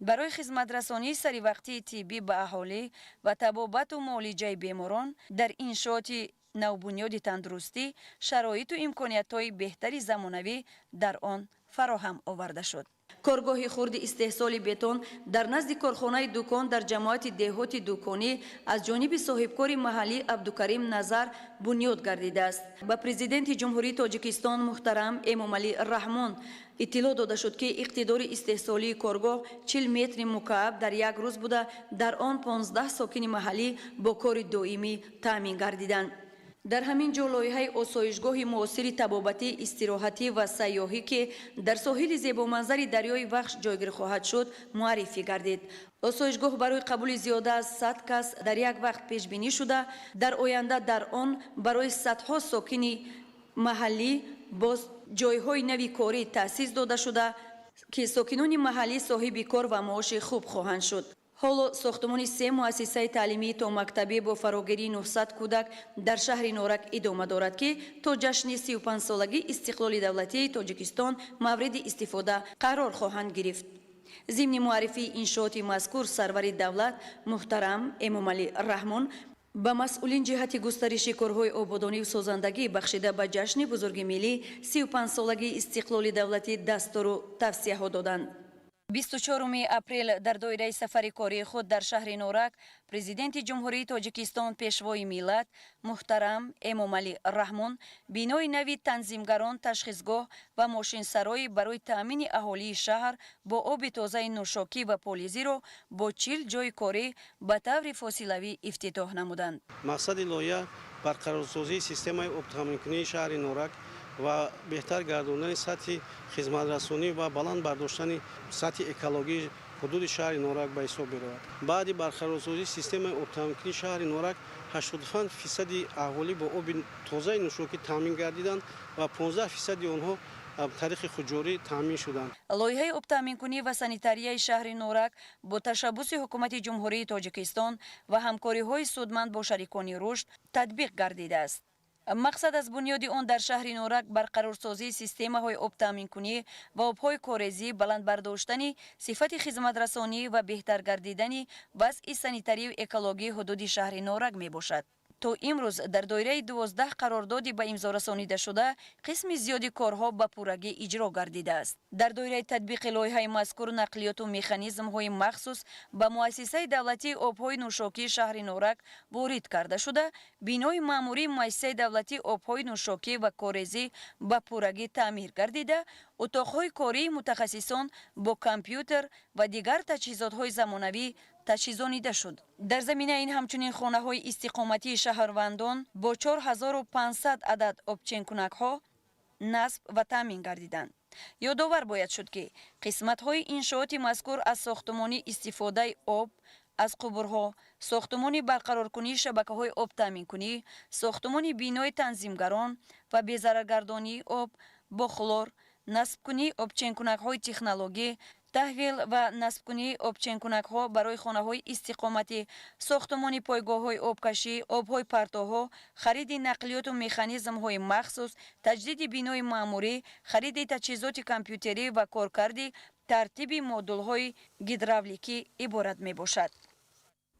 барои хизматрасонии саривақтии тиббӣ ба аҳолӣ ва табобату муолиҷаи беморон дар иншооти навбунёди тандурустӣ шароиту имкониятҳои беҳтари замонавӣ дар он фароҳам оварда шуд. Коргоҳи хурди истеҳсоли бетон дар назди корхонаи дукон дар ҷамоати деҳоти дуконӣ аз ҷониби соҳибкори маҳаллӣ Абдукарим Назар бунёд гардидааст. Ба Президенти Ҷумҳурии Тоҷикистон муҳтарам Эмомалӣ Раҳмон иттилоъ дода шуд, ки иқтидори истеҳсолии коргоҳ 40 метри мукааб дар як рӯз буда, дар он 15 сокини маҳаллӣ бо кори доимӣ таъмин гардиданд. Дар ҳамин ҷо лоиҳаи осоишгоҳи муосири табобатӣ, истироҳатӣ ва сайёҳӣ, ки дар соҳили зебоманзари дарёи Вахш ҷойгир хоҳад шуд, муаррифӣ гардид. Осоишгоҳ барои қабули зиёда аз 100 кас дар як вақт пешбинӣ шуда, дар оянда дар он барои садҳо сокини маҳаллӣ боз ҷойҳои нави корӣ таъсис дода шуда, ки сокинони маҳаллӣ соҳиби кор ва маоши хуб хоҳанд шуд. Ҳоло сохтмони 3 муассисаи таълимии томактабӣ бо фарогирии 900 кӯдак дар шаҳри Норак идома дорад, ки то ҷашни 35-солагии истиқлоли давлатии Тоҷикистон мавриди истифода қарор хоҳанд гирифт. Зимни муаррифии иншооти мазкур сарвари давлат муҳтарам Эмомалӣ Раҳмон ба масъулин ҷиҳати густариши корҳои ободониву созандагӣ бахшида ба ҷашни бузурги миллӣ 35-солагии истиқлоли давлатӣ дастуру тавсияҳо доданд. 24 апрел дар доираи сафари кории худ дар шаҳри Норак Президенти Ҷумҳурии Тоҷикистон, Пешвои миллат муҳтарам Эмомалӣ Раҳмон бинои нави танзимгарон, ташхисгоҳ ва мошинсароӣ барои таъмини аҳолии шаҳр бо оби тозаи нӯшокӣ ва полизиро бо 40 ҷойи корӣ ба таври фосилавӣ ифтитоҳ намуданд. Мақсади лоиҳа Барқарорсозии системаи обтаъминкунии шаҳри Норак ва беҳтар гардондани сатҳи хизматрасонӣ ва баланд бардоштани сатҳи экологии ҳудуди шаҳри Норак ба ҳисоб меравад. Баъди барқарорсозии системаи обтаъминкунии шаҳри Норак 85% аҳолӣ бо оби тозаи нӯшокӣ таъмин гардиданд ва 15% онҳо тариқи худҷорӣ таъмин шуданд. Лоиҳаи обтаъминкунӣ ва санитарияи шаҳри Норак бо ташаббуси Ҳукумати Ҷумҳурии Тоҷикистон ва ҳамкориҳои судманд бо шарикони рушд татбиқ гардидааст. Мақсад аз бунёди он дар шаҳри Норак барқарорсозии системаҳои обтаъминкунӣ ва обҳои корезӣ, баланд бардоштани сифати хизматрасонӣ ва беҳтар гардидани вазъи санитарию экологии ҳудуди шаҳри Норак мебошад. То имрӯз дар доираи 12 қарордоди ба имзо расонидашуда қисми зиёди корҳо ба пуррагӣ иҷро гардидааст. Дар доираи татбиқи лоиҳаи мазкур нақлиёту механизмҳои махсус ба муассисаи давлатии обҳои нӯшокии шаҳри Норак ворид карда шуда, бинои маъмурии муассисаи давлатии обҳои нӯшокӣ ва корезӣ ба пуррагӣ таъмир гардида, утоқҳои кории мутахассисон бо компютер ва дигар таҷҳизотҳои замонавӣ таҷҳизонида шуд. Дар заминаи ин ҳамчунин хонаҳои истиқоматии шаҳрвандон бо 4500 адад обченкунакҳо насб ва таъмин гардиданд. Ёдовар бояд шуд, ки қисматҳои иншооти мазкур аз сохтумони истифодаи об аз қубурҳо, сохтумони барқароркунии шабакаҳои обтаъминкунӣ, сохтумони бинои танзимгарон ва безараргардонии об бо хлор, насбкунии обченкунакҳои технологӣ, таҳвил ва насбкунии обченкунакҳо барои хонаҳои истиқоматӣ, сохтумони пойгоҳҳои обкашӣ, обҳои партоҳо, хариди нақлиёту механизмҳои махсус, таҷдиди бинои маъмурӣ, хариди таҷҳизоти компютерӣ ва коркарди тартиби модулҳои гидравликӣ иборат мебошад.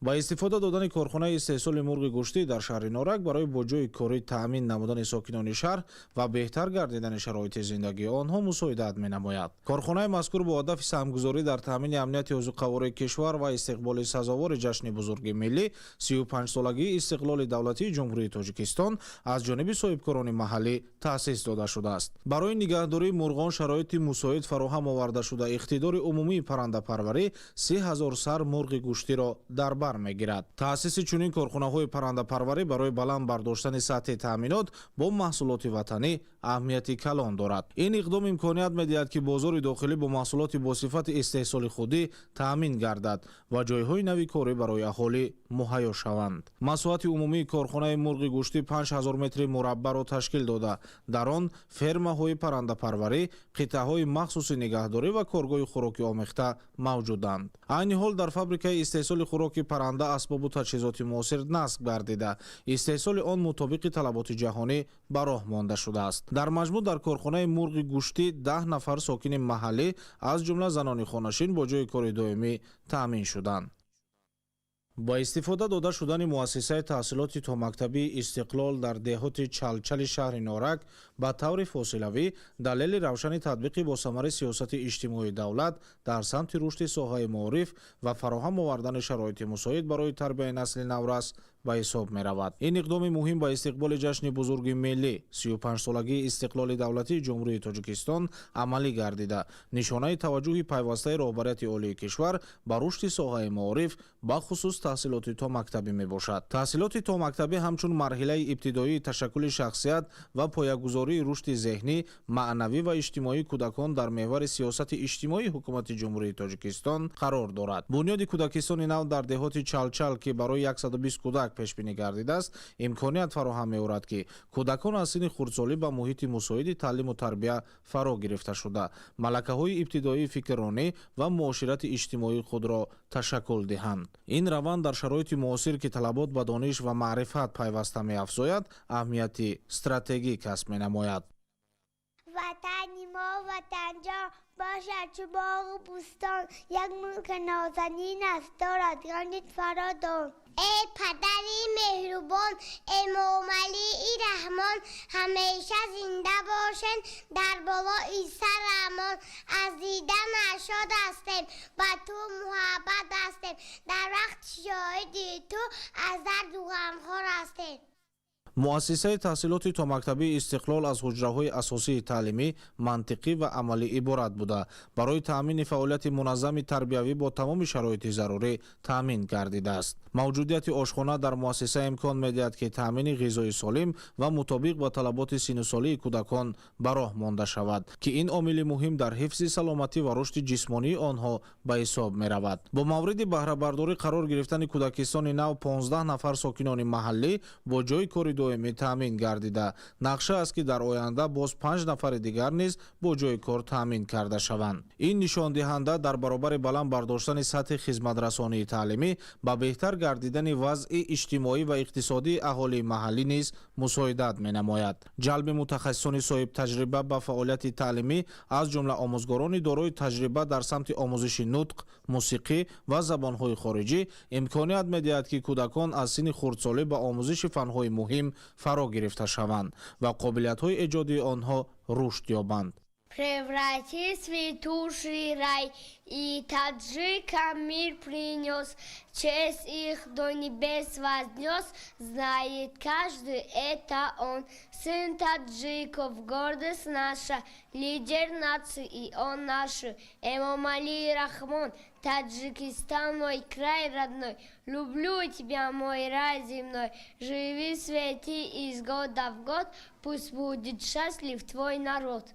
Ба истифода додани корхонаи истеҳсоли мурғи гӯштӣ дар шаҳри Норак барои бо ҷойи корӣ таъмин намудани сокинони шаҳр ва беҳтар гардидани шароити зиндагии онҳо мусоидат менамояд. Корхонаи мазкур бо ҳадафи саҳмгузорӣ дар таъмини амнияти озуқавории кишвар ва истиқболи сазовори ҷашни бузурги миллӣ 35-солагии истиқлоли давлатии Ҷумҳурии Тоҷикистон аз ҷониби соҳибкорони маҳаллӣ таъсис дода шудааст. Барои нигаҳдории мурғон шароити мусоид фароҳам оварда шуда, иқтидори умумии паррандапарварӣ 30 000 сар мурғи гӯштиро дар бар мегирад. Таъсиси чунин корхонаҳои паррандапарварӣ барои баланд бардоштани сатҳи таъминот бо маҳсулоти ватанӣ аҳамияти калон дорад. Ин иқдом имконият медиҳад, ки бозори дохилӣ бо маҳсулоти бо сифати истеҳсоли худӣ таъмин гардад ва ҷойҳои нави корӣ барои аҳолӣ муҳайё шаванд. Масоҳати умумии корхонаи мурғи гӯштӣ 5000 метри мураббаъро ташкил дода, дар он фермаҳои паррандапарварӣ, қитъаҳои махсуси нигаҳдорӣ ва коргоҳи хӯроки омехта мавҷуданд. Айни ҳол дар фабрикаи истеҳсоли хӯроки парранда асбобу таҷҳизоти муосир насб гардида, истеҳсоли он мутобиқи талаботи ҷаҳонӣ ба роҳ монда шудааст. Дар маҷмӯъ дар корхонаи мурғи гӯштӣ 10 нафар сокини маҳаллӣ, аз ҷумла занони хонашин, бо ҷойи кори доимӣ таъмин шуданд. Ба истифода дода шудани муассисаи таҳсилоти томактабии «Истиқлол» дар деҳоти Чалчали шаҳри Норак ба таври фосилавӣ далели равшани татбиқи босамари сиёсати иҷтимоии давлат дар самти рушди соҳаи маориф ва фароҳам овардани шароити мусоид барои тарбияи насли наврас ба ҳисоб меравад. Ин иқдоми муҳим ба истиқболи ҷашни бузурги миллӣ, 35-солагии истиқлоли давлатии Ҷумҳурии Тоҷикистон амалӣ гардида, нишонаи таваҷҷӯҳи пайвастаи роҳбарияти олии кишвар ба рушди соҳаи маориф, бахусус таҳсилоти томактабӣ мебошад. Таҳсилоти томактабӣ ҳамчун марҳилаи ибтидоии ташаккули шахсият ва поягузории рушди зеҳнӣ, маънавӣ ва иҷтимоии кӯдакон дар меҳвари сиёсати иҷтимоии Ҳукумати Ҷумҳурии Тоҷикистон қарор дорад. Бунёди кӯдакистони нав дар деҳоти Чалчал, ки барои 120 кӯдак пешбинӣ гардидааст, имконият фароҳам меорад, ки кӯдакон аз синни хурдсолӣ ба муҳити мусоиди таълиму тарбия фаро гирифта шуда, малакаҳои ибтидоии фикрронӣ ва муоширати иҷтимоии худро ташаккул диҳанд. Ин раванд дар шароити муосир, ки талабот ба дониш ва маърифат пайваста меафзояд, аҳамияти стратегӣ касб менамояд. Ватани мо, Ватанҷон, бошад чу боғу бӯстон, як мулки нозанин аст, дорад ганҷи фаровон. Эй падари меҳрубон, Эмомалии Раҳмон, ҳамеша зинда бошен, дар болои сарамон. Аз диданат шод ҳастем, ба ту муҳаббат ҳастем, дар вақти шоҳиди ту аз дарду ғамхор ҳастем. Муассисаи таҳсилоти томактабии Истиқлол аз ҳуҷраҳои асосии таълимӣ, мантиқӣ ва амалӣ иборат буда, барои таъмини фаъолияти муназзами тарбиявӣ бо тамоми шароити зарурӣ таъмин гардидааст. Мавҷудияти ошхона дар муассиса имкон медиҳад, ки таъмини ғизои солим ва мутобиқ ба талаботи синну солии кӯдакон ба роҳ монда шавад, ки ин омили муҳим дар ҳифзи саломатӣ ва рушди ҷисмонии онҳо ба ҳисоб меравад. Бо мавриди баҳрабардорӣ қарор гирифтани кӯдакистони нав 15 нафар сокинони маҳаллӣ бо ҷойи кори доимӣ таъмин гардида, нақша аст, ки дар оянда боз 5 нафари дигар низ бо ҷойи кор таъмин карда шаванд. Ин нишондиҳанда дар баробари баланд бардоштани сатҳи хизматрасонии таълимӣ ба беҳтар гардидани вазъи иҷтимоӣ ва иқтисодии аҳолии маҳаллӣ низ мусоидат менамояд. Ҷалби мутахассисони соҳибтаҷриба ба фаъолияти таълимӣ, аз ҷумла омӯзгорони дорои таҷриба дар самти омӯзиши нутқ, мусиқӣ ва забонҳои хориҷӣ, имконият медиҳад, ки кӯдакон аз синни хурдсолӣ ба омӯзиши фанҳои муҳим фаро гирифта шаванд ва қобилиятҳои эҷодии онҳо рушд ёбанд. Превратил цветущий рай и таджикам мир принес, честь их до небес вознес, знает каждый, это он, сын таджиков, гордость наша, лидер нации, и он наш, Эмомали Рахмон. Таджикистан, мой край родной, люблю тебя, мой рай земной, живи, цвети из года в год, пусть будет счастлив твой народ.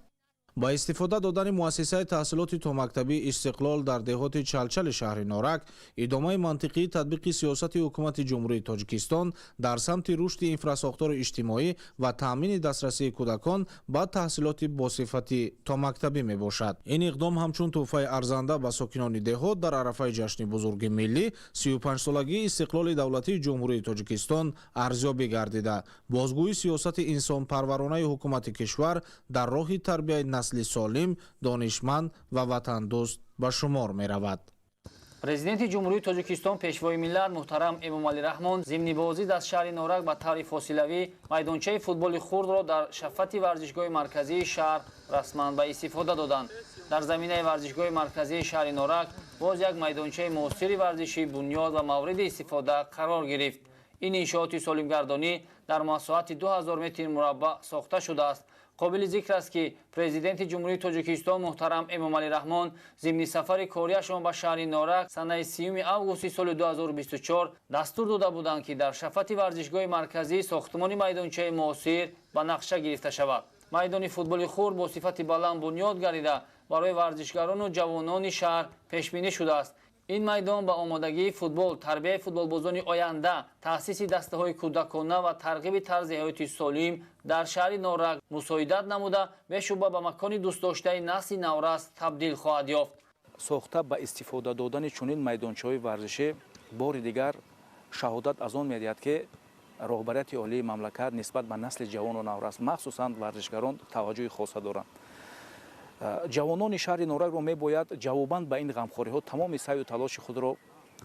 Ба истифода додани муассисаи таҳсилоти томактабии Истиқлол дар деҳоти Чалчали шаҳри Норак идомаи мантиқии татбиқи сиёсати ҳукумати Ҷумҳурии Тоҷикистон дар самти рушди инфрасохтори иҷтимоӣ ва таъмини дастрасии кӯдакон ба таҳсилоти босифати томактабӣ мебошад. Ин иқдом ҳамчун тӯҳфаи арзанда ба сокинони деҳот дар арафаи ҷашни бузурги миллӣ, 35-солагии истиқлоли давлатии Ҷумҳурии Тоҷикистон арзёбӣ гардида, бозгӯи сиёсати инсонпарваронаи ҳукумати кишвар дар роҳи тарбияи насли солим, донишманд ва ватандӯст ба шумор меравад. Президенти Ҷумҳурии Тоҷикистон, Пешвои миллат муҳтарам Эмомалӣ Раҳмон зимни боздид аз шаҳри Норак ба таври фосилавӣ майдончаи футболи хурдро дар шафати варзишгоҳи марказии шаҳр расман ба истифода доданд. Дар заминаи варзишгоҳи марказии шаҳри Норак боз як майдончаи муосири варзишӣ бунёд ва мавриди истифода қарор гирифт. Ин иншооти солимгардонӣ дар масоҳати 2000 метри мураббаъ сохта шудааст. Қобили зикр аст, ки Президенти Ҷумҳурии Тоҷикистон муҳтарам Эмомалӣ Раҳмон зимни сафари кориашон ба шаҳри Норак санаи 30 августи соли 2024 дастур дода буданд, ки дар шафати варзишгоҳи марказӣ сохтмони майдончаи муосир ба нақша гирифта шавад. Майдони футболи хурд бо сифати баланд бунёд гардида, барои варзишгарону ҷавонони шаҳр пешбинӣ шудааст. Ин майдон ба омодагии футбол, тарбияи футболбозони оянда, таъсиси дастаҳои кӯдакона ва тарғиби тарзи ҳаёти солим дар шаҳри Норак мусоидат намуда, бешубҳа ба макони дӯстдоштаи насли наврас табдил хоҳад ёфт. Сохта ба истифода додани чунин майдончаҳои варзишӣ бори дигар шаҳодат аз он медиҳад, ки роҳбарияти олии мамлакат нисбат ба насли ҷавону наврас, махсусан варзишгарон, таваҷҷӯҳи хоса доранд. Ҷавонони шаҳри Норакро мебояд ҷавобан ба ин ғамхориҳо тамоми саъю талоши худро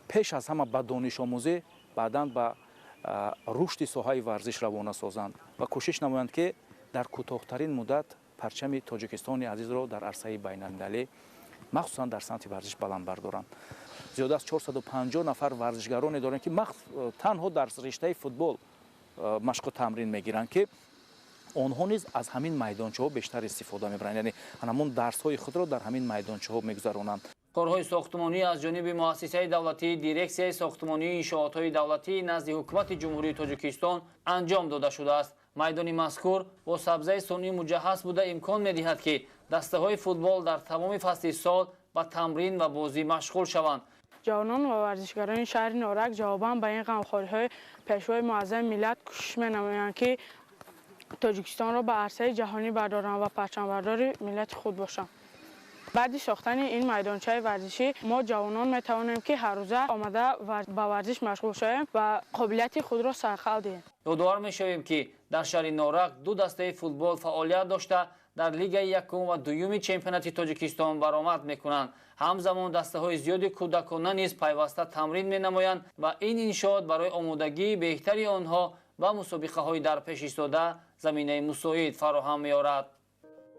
пеш аз ҳама ба донишомӯзӣ, баъдан ба рушди соҳаи варзиш равона созанд ва кӯшиш намоянд, ки дар кӯтоҳтарин муддат парчами Тоҷикистони азизро дар арсаи байналмилалӣ, махсусан дар самти варзиш, баланд бардоранд. Зиёда аз 450 нафар варзишгароне дорем, ки танҳо дар риштаи футбол машқу тамрин мегиранд, ки онҳо низ аз ҳамин майдончаҳо бештар истифода мебаранд, яъне ҳамон дарсҳои худро дар ҳамин майдончаҳо мегузаронанд. Корҳои сохтмонӣ аз ҷониби муассисаи давлатии Дирексияи сохтмонии иншоотҳои давлатии назди Ҳукумати Ҷумҳурии Тоҷикистон анҷом дода шудааст. Майдони мазкур бо сабзаи сунъӣ муҷаҳҳаз буда, имкон медиҳад, ки дастаҳои футбол дар тамоми фасли сол ба тамрин ва бозӣ машғул шаванд. Ҷавонон ва варзишгарони шаҳри Норак ҷавобан ба ин ғамхориҳои Пешвои муаззами миллат кӯшиш менамоянд, ки Тоҷикистонро ба арсаи ҷаҳонӣ бардоранд ва парчамбардори миллати худ бошанд. Баъди сохтани ин майдончаи варзишӣ мо ҷавонон метавонем, ки ҳаррӯза омада ба варзиш машғул шавем ва қобилияти худро сайқал диҳем. Ёдовар мешавем, ки дар шаҳри Норак ду дастаи футбол фаъолият дошта, дар лигаи якум ва дуюми чемпионати Тоҷикистон баромад мекунанд. Ҳамзамон дастаҳои зиёди кӯдакона низ пайваста тамрин менамоянд ва ин иншоот барои омодагии беҳтари онҳо ба мусобиқаҳои дар пеш истода заминаи мусоид фароҳам меорад.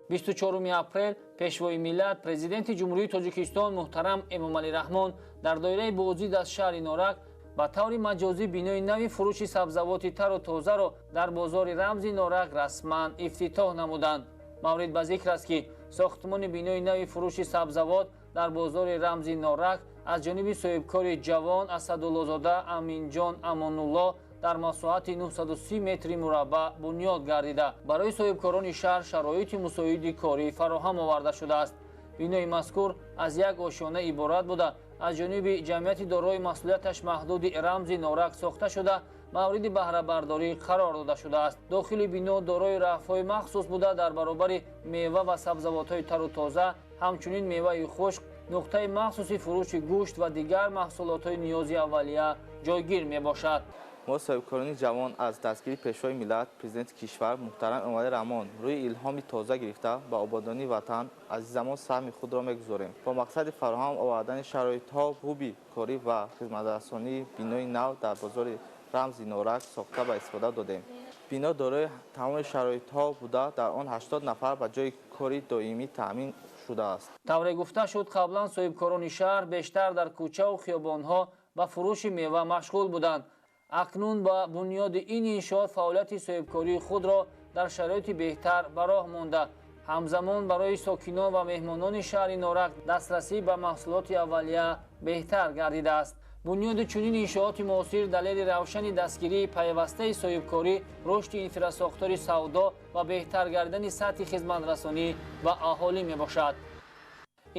24 апрел Пешвои миллат, Президенти Ҷумҳурии Тоҷикистон муҳтарам Эмомалӣ Раҳмон дар доираи боздид аз шаҳри Норак Ба таври маҷозӣ бинои нави фурӯши сабзавоти тару тозаро дар бозори рамзи Норак расман ифтитоҳ намуданд. Маврид ба зикр аст, ки сохтмони бинои нави фурӯши сабзавот дар бозори рамзи Норак аз ҷониби соҳибкори ҷавон Асадуллозода Аминҷон Амонулло дар масоҳати 930 метри мураббаъ бунёд гардида, барои соҳибкорони шаҳр шароити мусоиди корӣ фароҳам оварда шудааст. Бинои мазкур аз як ошёна иборат буда, аз ҷониби ҷамъияти дорои масъулияташ маҳдуди рамзи Норак сохта шуда, мавриди баҳрабардорӣ қарор дода шудааст. Дохили бино дорои рафҳои махсус буда, дар баробари мева ва сабзавотҳои тару тоза, ҳамчунин меваи хушк, нуқтаи махсуси фурӯши гӯшт ва дигар маҳсулотҳои ниёзи аввалия ҷойгир мебошад. Мо соҳибкорони ҷавон аз дастгирии Пешвои миллат, Президенти кишвар муҳтарам Эмомалӣ Раҳмон рӯи илҳоми тоза гирифта ба ободонии ватан азизамон саҳми худро мегузорем. Бо мақсади фароҳам овардани шароитҳо хуби корӣ ва хизматрасонии бинои нав дар бозори рамзи Норак сохта ба истифода додем. Бино дорои тамоми шароитҳо буда, дар он 80 нафар ба ҷои кори доимӣ таъмин шудааст. Тавре гуфта шуд, қаблан соҳибкорони шаҳр бештар дар кӯчаву хиёбонҳо ба фурӯши мева машғул буданд. Акнун ба бунёди ин иншоот фаъолияти соҳибкории худро дар шароити беҳтар ба роҳ монда, ҳамзамон барои сокинон ва меҳмонони шаҳри Норак дастрасӣ ба маҳсулоти аввалия беҳтар гардидааст. Бунёди чунин иншооти муосир далели равшани дастгирии пайвастаи соҳибкорӣ, рушди инфрасохтори савдо ва беҳтар гардидани сатҳи хизматрасонӣ ба аҳолӣ мебошад.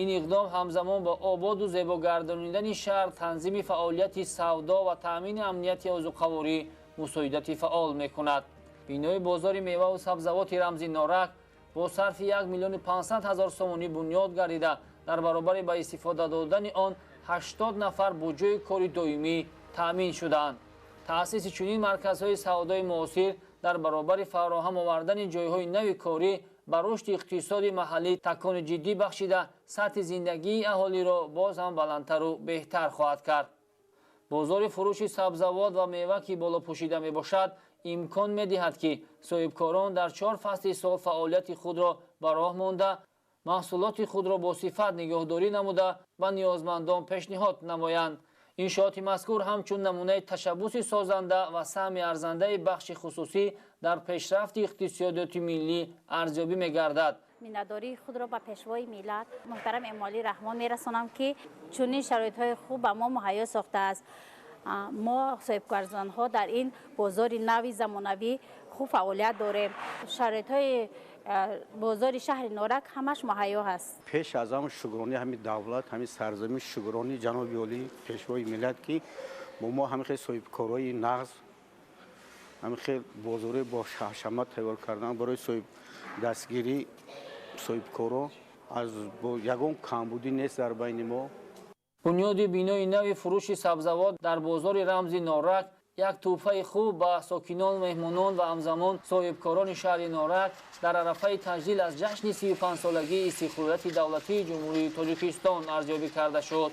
Ин иқдом ҳамзамон ба ободу зебогардонидани шаҳр, танзими фаъолияти савдо ва таъмини амнияти озуқаворӣ мусоидати фаъол мекунад. Бинои бозори меваву сабзавоти рамзи Норак бо сарфи 1 500 000 сомонӣ бунёд гардида, дар баробари ба истифода додани он 80 нафар бо ҷои кори доимӣ таъмин шудаанд. Таъсиси чунин марказҳои савдои муосир дар баробари фароҳам овардани ҷойҳои нави корӣ ба рушди иқтисоди маҳаллӣ такони ҷиддӣ бахшида, сатҳи зиндагии аҳолиро боз ҳам баландтару беҳтар хоҳад кард. Бозори фурӯши сабзавот ва мева, ки болопӯшида мебошад, имкон медиҳад, ки соҳибкорон дар 4 фасли сол фаъолияти худро ба роҳ монда, маҳсулоти худро бо сифат нигоҳдорӣ намуда ба ниёзмандон пешниҳод намоянд. Иншооти мазкур ҳамчун намунаи ташаббуси созанда ва саҳми арзандаи бахши хусусӣ дар пешрафти иқтисодиёти миллӣ арзёбӣ мегардад. Миннатдории худро ба Пешвои миллат муҳтарам Эмомалӣ Раҳмон мерасонам, ки чунин шароитҳои хуб ба мо муҳайё сохтааст. Мо соҳибкарзанҳо дар ин бозори нави замонавӣ хуб фаъолият дорем. Шароитҳои бозори шаҳри Норак ҳамаш муҳайё ҳаст. Пеш аз ҳама шукронӣ ҳамин давлат, ҳамин сарзамин, шукронӣ ҷаноби олӣ, Пешвои миллат, ки бо мо ҳамин хел соҳибкорҳои нағз, ҳамин хел бозорҳои бо ҳашамат тайёр кардан барои дастгирии соҳибкоро аз ягон камбудӣ нест дар байни мо. Бунёди бинои нави фурӯши сабзавот дар бозори рамзи Норак як тӯҳфаи хуб ба сокинон, меҳмонон ва ҳамзамон соҳибкорони шаҳри Норак дар арафаи таҷлил аз ҷашни 35-солагии истиқлолияти давлатии Ҷумҳурии Тоҷикистон арзёбӣ карда шуд.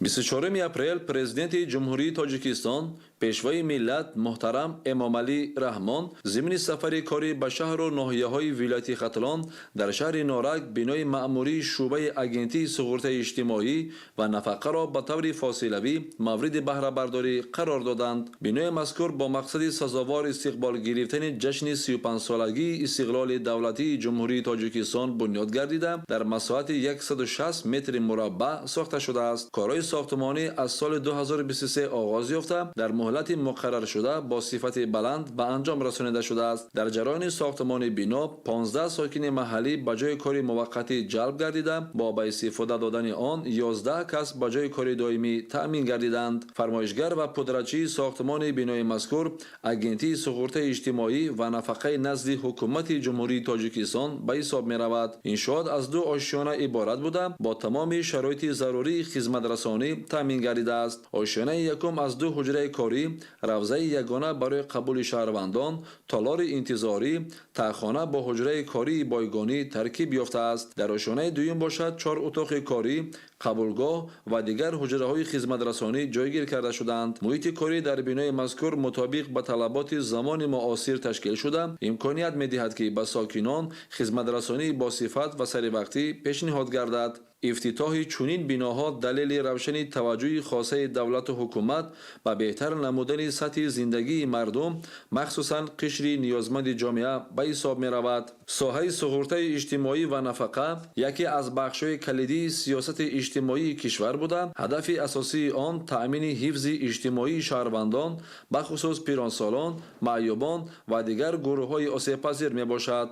24 апрел Президенти Ҷумҳурии Тоҷикистон, Пешвои миллат муҳтарам Эмомалӣ Раҳмон зимни сафари корӣ ба шаҳру ноҳияҳои вилояти Хатлон дар шаҳри Норак бинои маъмурии шӯъбаи агентии суғуртаи иҷтимоӣ ва нафақаро ба таври фосилавӣ мавриди баҳрабардорӣ қарор доданд. Бинои мазкур бо мақсади сазовор истиқбол гирифтани ҷашни 35-солагии истиқлоли давлатии Ҷумҳурии Тоҷикистон бунёд гардида, дар масоҳати 160 метри мураббаъ сохта шудааст. Корҳои сохтмонӣ аз соли 2023 оғоз ёфта, дар муҳлати муқарраршуда бо сифати баланд ба анҷом расонида шудааст. Дар ҷараёни сохтмони бино 15 сокини маҳаллӣ ба ҷои кори муваққатӣ ҷалб гардида, бо ба истифода додани он 11 кас ба ҷои кори доимӣ таъмин гардиданд. Фармоишгар ва пудрачии сохтмони бинои мазкур агентии суғуртаи иҷтимоӣ ва нафақаи назди ҳукумати Ҷумҳурии Тоҷикистон ба ҳисоб меравад. Иншоот аз 2 ошёна иборат буда, бо тамоми шароити зарурии хизматрасонӣ таъмин гардидааст. Ошёнаи якум аз 2 ҳуҷраи корӣ, равзаи ягона барои қабули шаҳрвандон, толори интизорӣ, таъхона бо ҳуҷраи кории бойгонӣ таркиб ёфтааст. Дар ошёнаи дуюм бошад 4 утоқи корӣ, қабулгоҳ ва дигар ҳуҷраҳои хизматрасонӣ ҷойгир карда шудаанд. Муҳити корӣ дар бинои мазкур мутобиқ ба талаботи замони муосир ташкил шуда, имконият медиҳад, ки ба сокинон хизматрасонии босифат ва саривақтӣ пешниҳод гардад. Ифтитоҳи чунин биноҳо далели равшани таваҷҷӯҳи хосаи давлату ҳукумат ба беҳтар намудани сатҳи зиндагии мардум, махсусан қишри ниёзманди ҷомеа ба ҳисоб меравад. Соҳаи суғуртаи иҷтимоӣ ва нафақа яке аз бахшҳои калидии сиёсати иҷтимоии кишвар буда, ҳадафи асосии он таъмини ҳифзи иҷтимоии шаҳрвандон, бахусус пиронсолон, маъюбон ва дигар гурӯҳҳои осебпазир мебошад.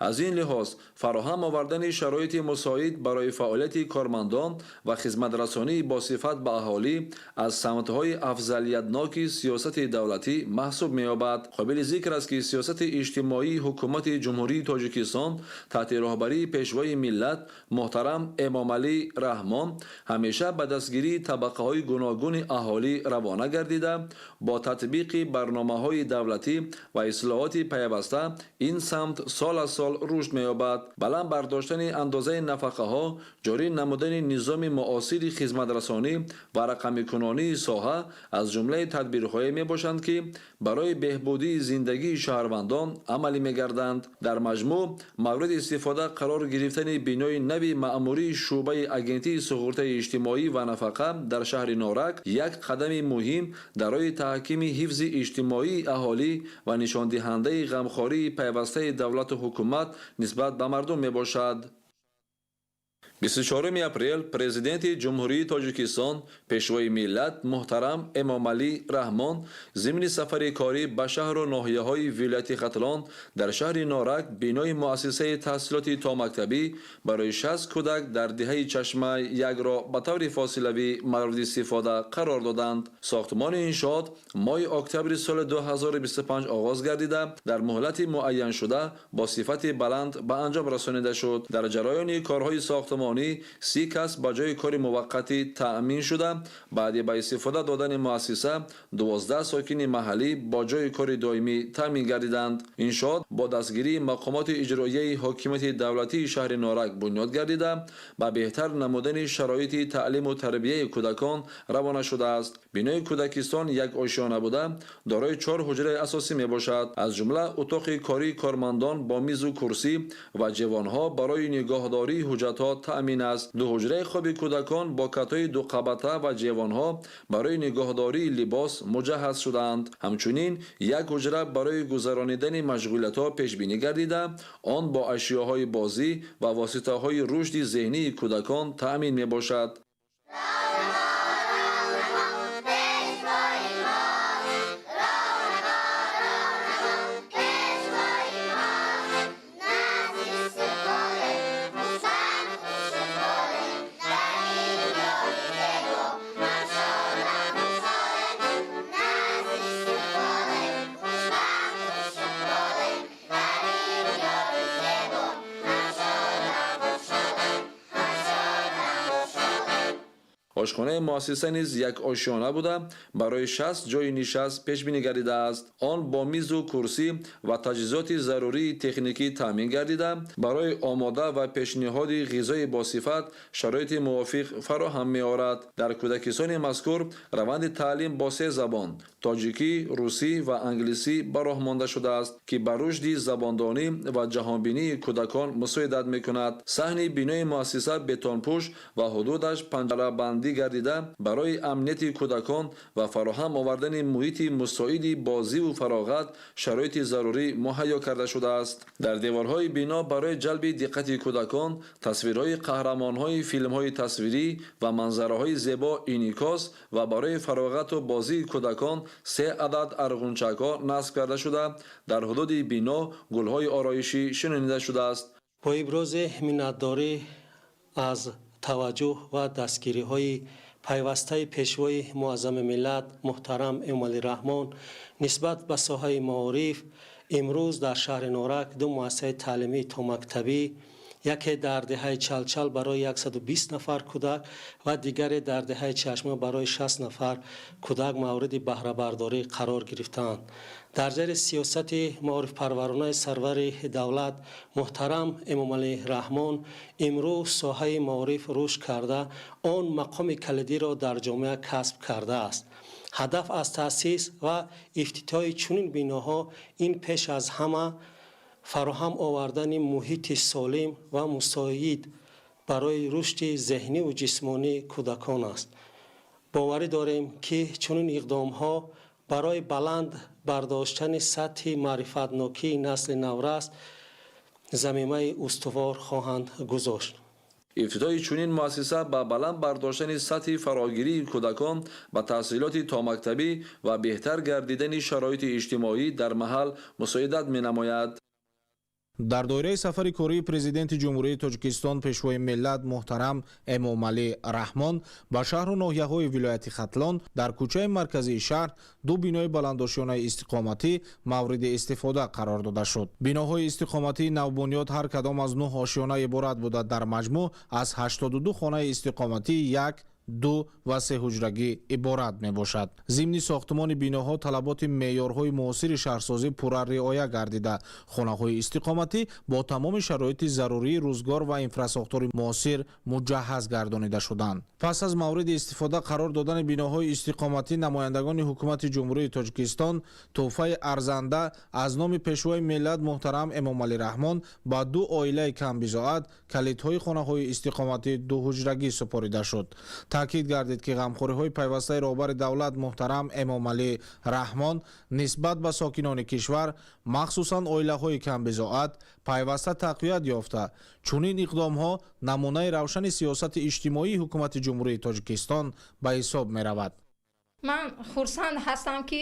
Аз ин лиҳоз фароҳам овардани шароити мусоид барои фаъолияти кормандон ва хизматрасонии босифат ба аҳолӣ аз самтҳои афзалиятноки сиёсати давлатӣ маҳсуб меёбад. Қобили зикр аст, ки сиёсати иҷтимоии ҳукумати Ҷумҳурии Тоҷикистон таҳти роҳбарии Пешвои миллат муҳтарам Эмомалӣ Раҳмон ҳамеша ба дастгирии табақаҳои гуногуни аҳолӣ равона гардида, бо татбиқи барномаҳои давлатӣ ва ислоҳоти пайваста ин самт сол аз сол рушд меёбад. Баланд бардоштани андозаи нафақаҳо, ҷорӣ намудани низоми муосири хизматрасонӣ ва рақамикунонии соҳа аз ҷумлаи тадбирҳое мебошанд, ки барои беҳбудии зиндагии шаҳрвандон амалӣ мегарданд. Дар маҷмӯъ мавриди истифода қарор гирифтани бинои нави маъмурии шӯъбаи Агентии суғуртаи иҷтимоӣ ва нафақа дар шаҳри Норак як қадами муҳим дар роҳи таҳкими ҳифзи иҷтимоии аҳолӣ ва нишондиҳандаи ғамхории пайвастаи давлату ҳукумат нисбат ба мардум мебошад. 24 апрел Президенти Ҷумҳурии Тоҷикистон, Пешвои миллат муҳтарам Эмомалӣ Раҳмон зимни сафари корӣ ба шаҳру ноҳияҳои вилояти Хатлон дар шаҳри Норак бинои муассисаи таҳсилоти томактабӣ барои 60 кӯдак дар деҳаи Чашма якро ба таври фосилавӣ мавриди истифода қарор доданд. Сохтмони иншоот моҳи октябри соли 2025 оғоз гардида, дар муҳлати муайяншуда бо сифати баланд ба анҷом расонида шуд. Дар ҷараёни корҳои сохтмонӣ 30 кас ба ҷои кори муваққатӣ таъмин шуда, баъди ба истифода додани муассиса 12 сокини маҳаллӣ бо ҷои кори доимӣ таъмин гардиданд. Иншоот бо дастгирии мақомоти иҷроияи ҳокимияти давлатии шаҳри Норак бунёд гардида, ба беҳтар намудани шароити таълиму тарбияи кӯдакон равона шудааст. Бинои кӯдакистон як ошёна буда, дорои 4 ҳуҷраи асосӣ мебошад, аз ҷумла утоқи кории кормандон бо мизу курсӣ ва ҷевонҳо барои нигоҳдории ҳуҷҷатҳо таъмин аст. 2 ҳуҷраи хоби кӯдакон бо катҳои дуқабата ва ҷевонҳо барои нигоҳдории либос муҷаҳҳаз шудаанд. Ҳамчунин як ҳуҷра барои гузаронидани машғулиятҳо пешбинӣ гардида, он бо ашёҳои бозӣ ва воситаҳои рушди зеҳнии кӯдакон таъмин мебошад. Ошхонаи муассиса низ як ошёна буда, барои 60 ҷойи нишаст пешбинӣ гардидааст. Он бо мизу курсӣ ва таҷҳизоти зарурии техникӣ таъмин гардида, барои омода ва пешниҳоди ғизои босифат шароити мувофиқ фароҳам меорад. Дар кӯдакистони мазкур раванди таълим бо 3 забон тоҷикӣ, русӣ ва англисӣ ба роҳ монда шудааст, ки ба рушди забондонӣ ва ҷаҳонбинии кӯдакон мусоидат мекунад. Саҳни бинои муассиса бетонпӯш ва ҳудудаш панҷарабандӣ гардида, барои амнияти кӯдакон ва фароҳам овардани муҳити мусоиди бозиву фароғат шароити зарурӣ муҳайё карда шудааст. Дар деворҳои бино барои ҷалби диққати кӯдакон тасвирҳои қаҳрамонҳои филмҳои тасвирӣ ва манзараҳои зебо инъикос ва барои фароғату бозии кӯдакон 3 адад арғунчакҳо насб карда шуда, дар ҳудуди бино гулҳои ороишӣ шинонида шудааст. Бо ибрози миннатдорӣ аз таваҷҷӯҳ ва дастгириҳои пайвастаи Пешвои муаззами миллат муҳтарам Эмомалӣ Раҳмон нисбат ба соҳаи маориф, имрӯз дар шаҳри Норак 2 муассисаи таълимии томактабӣ, яке дар деҳаи Чалчал барои 120 нафар кӯдак ва дигаре дар деҳаи Чашма барои 60 нафар кӯдак мавриди баҳрабардорӣ қарор гирифтаанд. Дар зери сиёсати маорифпарваронаи сарвари давлат муҳтарам Эмомалӣ Раҳмон имрӯз соҳаи маориф рушд карда, он мақоми калидиро дар ҷомеа касб кардааст. Ҳадаф аз таъсис ва ифтитоҳи чунин биноҳо ин пеш аз ҳама фароҳам овардани муҳити солим ва мусоид Барои рушди зеҳниву ҷисмонии кӯдакон аст. Боварӣ дорем, ки чунин иқдомҳо барои баланд бардоштани сатҳи маърифатнокии насли наврас замимаи устувор хоҳанд гузошт. Ифтитоҳи чунин муассиса ба баланд бардоштани сатҳи фарогирии кӯдакон ба таҳсилоти томактабӣ ва беҳтар гардидани шароити иҷтимоӣ дар маҳал мусоидат менамояд. Дар доираи сафари кории Президенти Ҷумҳурии Тоҷикистон, Пешвои миллат муҳтарам Эмомалӣ Раҳмон ба шаҳру ноҳияҳои вилояти Хатлон, дар кӯчаи марказии шаҳр ду бинои баландошёнаи истиқоматӣ мавриди истифода қарор дода шуд. Биноҳои истиқоматии навбунёд ҳар кадом аз нӯҳ ошёна иборат буда, дар маҷмӯъ аз 82 хонаи истиқоматии як, ду ва се ҳуҷрагӣ иборат мебошад. Зимни сохтмони биноҳо талаботи меъёрҳои муосири шаҳрсозӣ пурра риоя гардида, хонаҳои истиқоматӣ бо тамоми шароити зарурии рӯзгор ва инфрасохтори муосир муҷаҳҳаз гардонида шуданд. Пас аз мавриди истифода қарор додани биноҳои истиқоматӣ, намояндагони Ҳукумати Ҷумҳурии Тоҷикистон тӯҳфаи арзанда аз номи Пешвои миллат муҳтарам Эмомалӣ Раҳмон ба ду оилаи камбизоат калидҳои хонаҳои истиқоматии дуҳуҷрагӣ супорида шуд. Таъкид гардид, ки ғамхориҳои пайвастаи роҳбари давлат муҳтарам Эмомалӣ Раҳмон нисбат ба сокинони кишвар, махсусан оилаҳои камбизоат, пайваста тақвият ёфта, чунин иқдомҳо намунаи равшани сиёсати иҷтимоии Ҳукумати Ҷумҳурии Тоҷикистон ба ҳисоб меравад. Ман хурсанд ҳастам, ки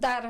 дар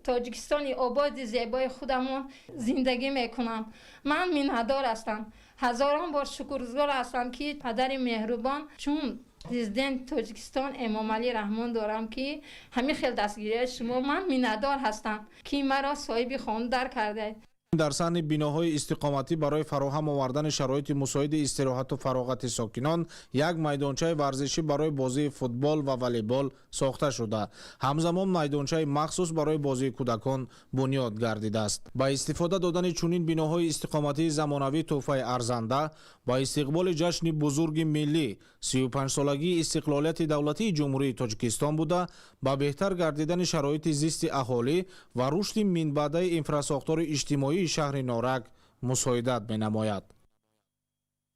Тоҷикистони ободи зебои худамон зиндагӣ мекунам. Ман миннатдор ҳастам, ҳазорон бор шукргузор ҳастам, ки падари меҳрубон чун Президент Тоҷикистон Эмомалӣ Раҳмон дорам, ки ҳамин хел дастгирии шумо ман миннатдор ҳастам, ки маро соҳиби хона дар кардаед. Дар саҳни биноҳои истиқоматӣ барои фароҳам овардани шароити мусоиди истироҳату фароғати сокинон як майдончаи варзишӣ барои бозии футбол ва волейбол сохта шуда, ҳамзамон майдончаи махсус барои бозии кӯдакон бунёд гардидааст. Ба истифода додани чунин биноҳои истиқоматии замонавӣ тӯҳфаи арзанда ба истиқболи ҷашни бузурги миллӣ, 35-солагии истиқлолияти давлатии Ҷумҳурии Тоҷикистон буда, ба беҳтар гардидани шароити зисти аҳолӣ ва рушди минбаъдаи инфрасохтори иҷтимоии шаҳри Норак мусоидат менамояд.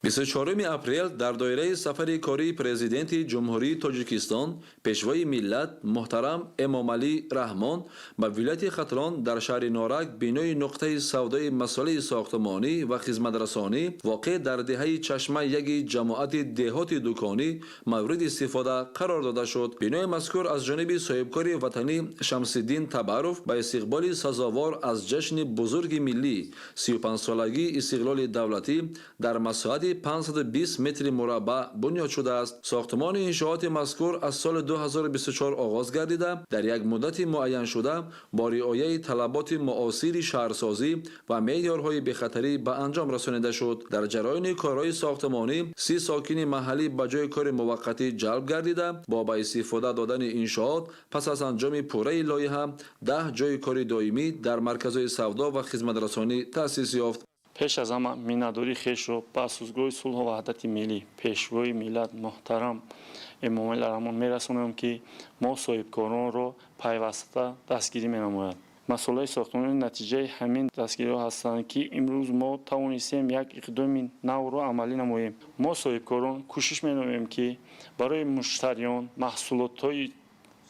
24 апрел дар доираи сафари кории Президенти Ҷумҳурии Тоҷикистон, Пешвои миллат муҳтарам Эмомалӣ Раҳмон ба вилояти Хатлон, дар шаҳри Норак бинои нуқтаи савдои масолеҳи сохтмонӣ ва хизматрасонӣ, воқеъ дар деҳаи Чашма яги ҷамоати деҳоти Дуконӣ, мавриди истифода қарор дода шуд. Бинои мазкур аз ҷониби соҳибкори ватанӣ Шамсиддин Табаров ба истиқболи сазовор аз ҷашни бузурги миллӣ, 35-солагии истиқлоли давлатӣ, дар масоҳати 520 метри мураббаъ бунёд шудааст. Сохтмони иншооти мазкур аз соли 2024 оғоз гардида, дар як муддати муайяншуда бо риояи талаботи муосири шаҳрсозӣ ва меъёрҳои бехатарӣ ба анҷом расонида шуд. Дар ҷараёни корҳои сохтмонӣ 30 сокини маҳаллӣ ба ҷои кори муваққатӣ ҷалб гардида, бо ба истифода додани иншоот пас аз анҷоми пурраи лоиҳа 10 ҷои кори доимӣ дар марказҳои савдо ва хизматрасонӣ таъсис ёфт. Пеш аз ҳама миннатдории хешро ба Асосгузори сулҳу ваҳдати миллӣ, Пешвои миллат муҳтарам Эмомалӣ Раҳмон мерасонам, ки мо соҳибкоронро пайваста дастгирӣ менамояд. Масолаи сохтмонӣ натиҷаи ҳамин дастгириҳо ҳастанд, ки имрӯз мо тавонистем як иқдоми навро амалӣ намоем. Мо соҳибкорон кӯшиш менамоем, ки барои муштариён маҳсулотҳои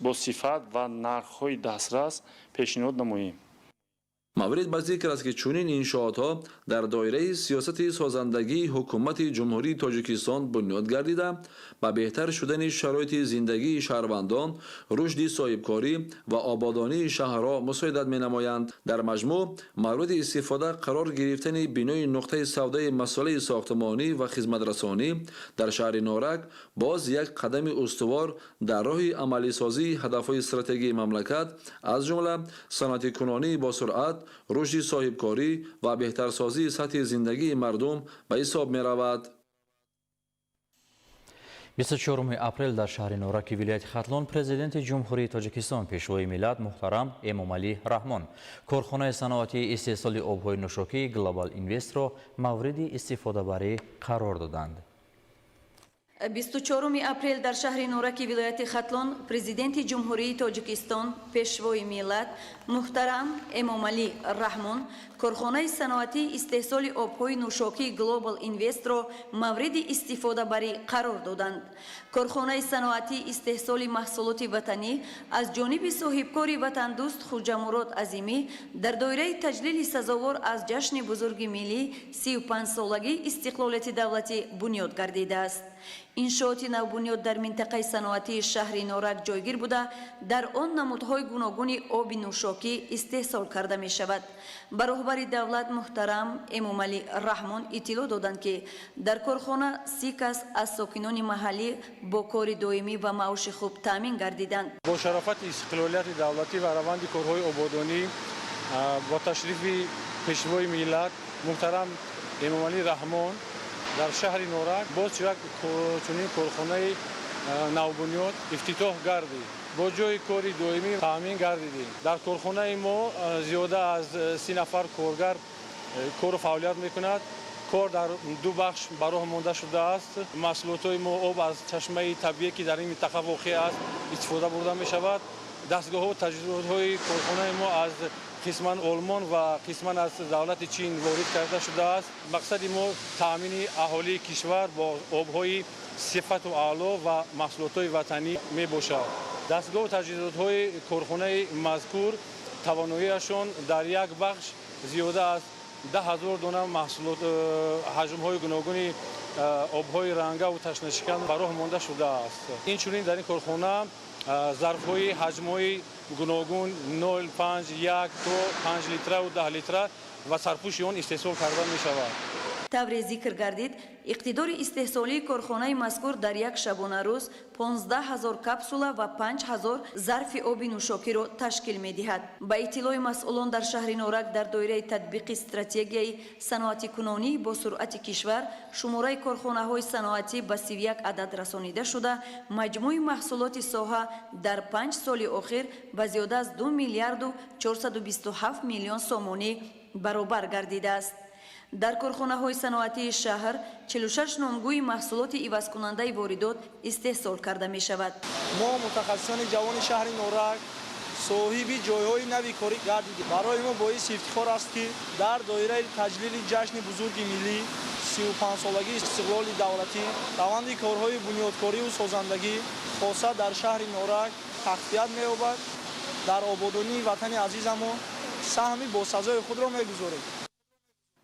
босифат ва нархҳои дастрас пешниҳод намоем. Маврид ба зикр аст, ки чунин иншоотҳо дар доираи сиёсати созандагии Ҳукумати Ҷумҳурии Тоҷикистон бунёд гардида, ба беҳтар шудани шароити зиндагии шаҳрвандон, рушди соҳибкорӣ ва ободонии шаҳрҳо мусоидат менамоянд. Дар маҷмӯъ мавриди истифода қарор гирифтани бинои нуқтаи савдои масолеҳи сохтмонӣ ва хизматрасонӣ дар шаҳри Норак боз як қадами устувор дар роҳи амалисозии ҳадафҳои стратегии мамлакат, аз ҷумла саноатикунонии босуръат, рушди соҳибкорӣ ва беҳтарсозии сатҳи зиндагии мардум ба ҳисоб меравад. 24 апрел дар шаҳри Нораки вилояти Хатлон Президенти Ҷумҳурии Тоҷикистон, Пешвои миллат муҳтарам Эмомалӣ Раҳмон корхонаи саноатии истеҳсоли обҳои нӯшокии Глобал Инвестро мавриди истифодабарӣ қарор доданд. 24 апрел дар шаҳри Нораки вилояти Хатлон Президенти Ҷумҳурии Тоҷикистон, Пешвои миллат муҳтарам Эмомалӣ Раҳмон корхонаи саноатии истеҳсоли обҳои нӯшокии Global Investро мавриди истифодабарӣ қарор доданд. Корхонаи саноатии истеҳсоли маҳсулоти ватанӣ аз ҷониби соҳибкори ватандӯст Хуҷамурод Азимӣ дар доираи таҷлили сазовор аз ҷашни бузурги миллӣ 35-солагии истиқлолияти давлатӣ бунёд гардидааст. Иншооти навбунёд дар минтақаи саноатии шаҳри Норак ҷойгир буда, дар он намудҳои гуногуни оби нӯшокӣ истеҳсол карда мешавад. Ба роҳбари давлат муҳтарам Эмомалӣ Раҳмон иттилоъ доданд, ки дар корхона 30 кас аз сокинони маҳаллӣ бо кори доимӣ ва маоши хуб таъмин гардиданд. Бо шарофати истиқлолияти давлатӣ ва раванди корҳои ободонӣ бо ташрифи Пешвои миллат муҳтарам Эмомалӣ Раҳмон дар шаҳри Норак боз як чунин корхонаи навбунёд ифтитоҳ гардид. Бо ҷойи кори доимӣ таъмин гардидем. Дар корхонаи мо зиёда аз 30 нафар коргар кору фаъолият мекунад. Кор дар ду бахш ба роҳ монда шудааст. Маҳсулотҳои мо об аз чашмаи табиӣ, ки дар ин минтақа воқеъ аст, истифода бурда мешавад. Дастгоҳҳо, таҷҳизотҳои корхонаи мо аз қисман Олмон ва қисман аз давлати Чин ворид карда шудааст. Мақсади мо таъмини аҳолии кишвар бо обҳои сифату аъло ва маҳсулотҳои ватанӣ мебошад. Дастгоҳу таҷҳизотҳои корхонаи мазкур тавоноиашон дар як бахш зиёда аз 10 000 дона маҳсулот, ҳаҷмҳои гуногуни обҳои рангаву ташнашикан ба роҳ монда шудааст. Инчунин дар ин корхона зарфҳои ҳаҷмҳои гуногун 0, 5, 1 то 5 литраву 10 литра ва сарпӯши он истеҳсол карда мешавад. Тавре зикр гардид, иқтидори истеҳсолии корхонаи мазкур дар як шабонарӯз 15 000 капсула ва 5 000 зарфи оби нӯшокиро ташкил медиҳад. Ба иттилои масъулон, дар шаҳри Норак дар доираи татбиқи стратегияи саноатикунонии бо суръати кишвар шумораи корхонаҳои саноатӣ ба 31 адад расонида шуда, маҷмӯи маҳсулоти соҳа дар 5 соли охир ба зиёда аз 2 миллиарду 427 миллион сомонӣ баробар гардидааст. Дар корхонаҳои саноатии шаҳр 46 номгӯи маҳсулоти ивазкунандаи воридот истеҳсол карда мешавад. Мо мутахассисони ҷавони шаҳри Норак соҳиби ҷойҳои нави корӣ гардидем. Барои мо боиси ифтихор аст, ки дар доираи таҷлили ҷашни бузурги миллӣ 35-солагии истиқлоли давлатӣ раванди корҳои бунёдкориву созандагӣ хоса дар шаҳри Норак тақвият меёбад. Дар ободонии ватани азизамон саҳми босазои худро мегузорем.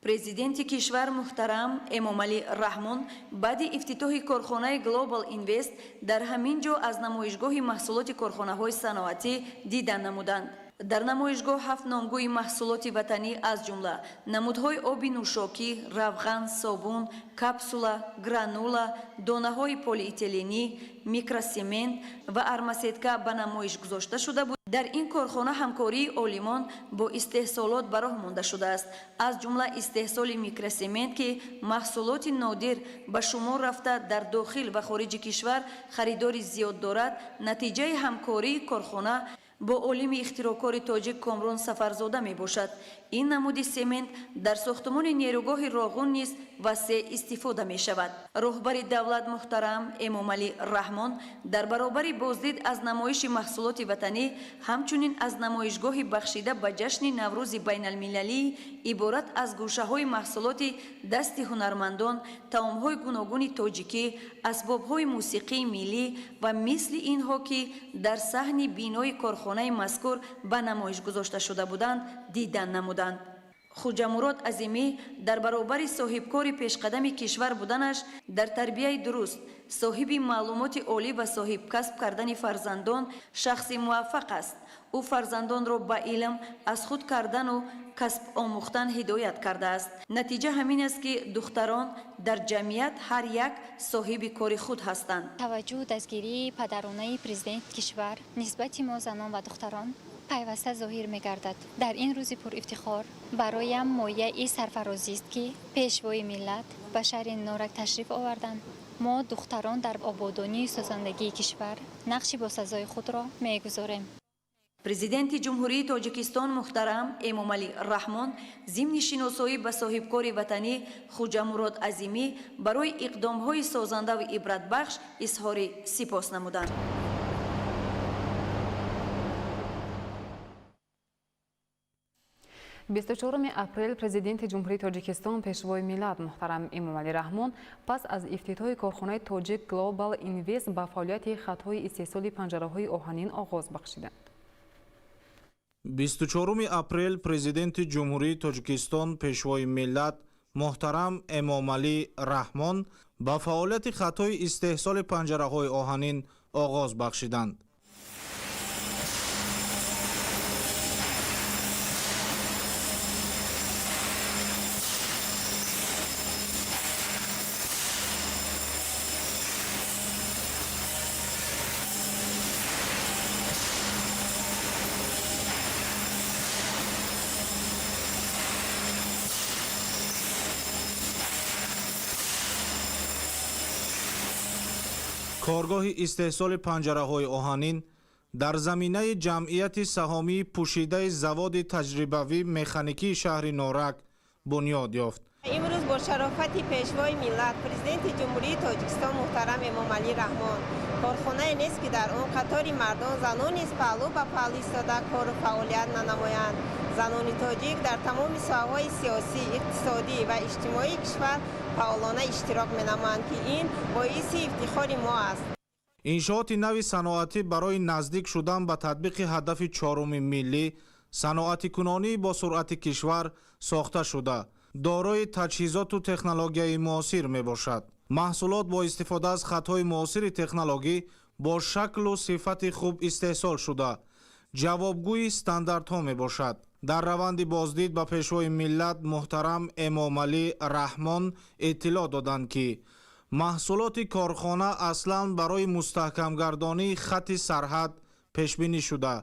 Президенти кишвар муҳтарам Эмомалӣ Раҳмон баъди ифтитоҳи корхонаи Global Invest дар ҳамин ҷо аз намоишгоҳи маҳсулоти корхонаҳои саноатӣ дида намуданд. Дар намоишгоҳ 7 номгӯи маҳсулоти ватанӣ, аз ҷумла намудҳои оби нӯшокӣ, равған, собун, капсула, гранула, донаҳои полиэтиленӣ, микросемент ва армасетка ба намоиш гузошта шуда буд. Дар ин корхона ҳамкории олимон бо истеҳсолот ба роҳ монда шудааст, аз ҷумла истеҳсоли микросемент, ки маҳсулоти нодир ба шумор рафта, дар дохил ва хориҷи кишвар харидори зиёд дорад. Натиҷаи ҳамкории корхона бо олими ихтироъкори тоҷик Комрон Сафарзода мебошад. Ин намуди семент дар сохтмони нерӯгоҳи Роғун низ васеъ истифода мешавад. Роҳбари давлат муҳтарам Эмомалӣ Раҳмон дар баробари боздид аз намоиши маҳсулоти ватанӣ ҳамчунин аз намоишгоҳи бахшида ба ҷашни Наврӯзи байналмилалӣ иборат аз гӯшаҳои маҳсулоти дасти ҳунармандон, таомҳои гуногуни тоҷикӣ, асбобҳои мусиқии миллӣ ва мисли инҳо, ки дар саҳни бинои корхонаи мазкур ба намоиш гузошта шуда буданд, дидан намуданд. Хуҷамурод Азимӣ дар баробари соҳибкори пешқадами кишвар буданаш дар тарбияи дуруст, соҳиби маълумоти олӣ ва соҳибкасб кардани фарзандон шахси муваффақ аст. Ӯ фарзандонро ба илм, аз худ кардану касб омӯхтан ҳидоят кардааст. Натиҷа ҳамин аст, ки духтарон дар ҷамъият ҳар як соҳиби кори худ ҳастанд. Таваҷҷӯҳу дастгирии падаронаи президенти кишвар нисбати мо занон ва духтарон пайваста зоҳир мегардад. Дар ин рӯзи пурифтихор бароям мояи сарфарозист, ки Пешвои миллат ба шаҳри Норак ташриф оварданд. Мо духтарон дар ободонию созандагии кишвар нақши босазои худро мегузорем. Президенти Ҷумҳурии Тоҷикистон муҳтарам Эмомалӣ Раҳмон зимни шиносоӣ ба соҳибкори ватанӣ Хуҷамурод Азимӣ барои иқдомҳои созандаву ибратбахш изҳори сипос намуданд. 24 апрел Президенти Ҷумҳурии Тоҷикистон Пешвои миллат муҳтарам Эмомалӣ Раҳмон пас аз ифтитоҳи корхонаи Тоҷик Глобал Инвест ба фаъолияти хатҳои истеҳсоли панҷараҳои оҳанин оғоз бахшиданд. 24 апрел Президенти Ҷумҳурии Тоҷикистон Пешвои миллат муҳтарам Эмомалӣ Раҳмон ба фаъолияти хатҳои истеҳсоли панҷараҳои оҳанин оғоз бахшиданд. Коргоҳи истеҳсоли панҷараҳои оҳанин дар заминаи ҷамъияти саҳомии пӯшидаи заводи таҷрибавӣ механикии шаҳри Норак бунёд ёфт. Имрӯз бо шарофати Пешвои миллат, Президенти Ҷумҳурии Тоҷикистон муҳтарам Эмомалӣ Раҳмон корхонае нест, ки дар он қатори мардон занон низ паҳлӯ ба паҳлӯ истода кору фаъолият нанамоянд. Занони тоҷик дар тамоми соҳаҳои сиёсӣ, иқтисодӣ ва иҷтимоии кишвар фаъолона иштирок менамоянд, ки ин боиси ифтихори мо аст. Иншооти нави саноатӣ барои наздик шудан ба татбиқи ҳадафи чоруми миллӣ саноатикунонии бо суръати кишвар сохта шуда, дорои таҷҳизоту технологияи муосир мебошад. Маҳсулот бо истифода аз хатҳои муосири технологӣ бо шаклу сифати хуб истеҳсол шуда, ҷавобгӯи стандартҳо мебошад. Дар раванди боздид ба Пешвои миллат муҳтарам Эмомалӣ Раҳмон иттилоъ доданд, ки маҳсулоти корхона аслан барои мустаҳкамгардонии хатти сарҳад пешбинӣ шуда,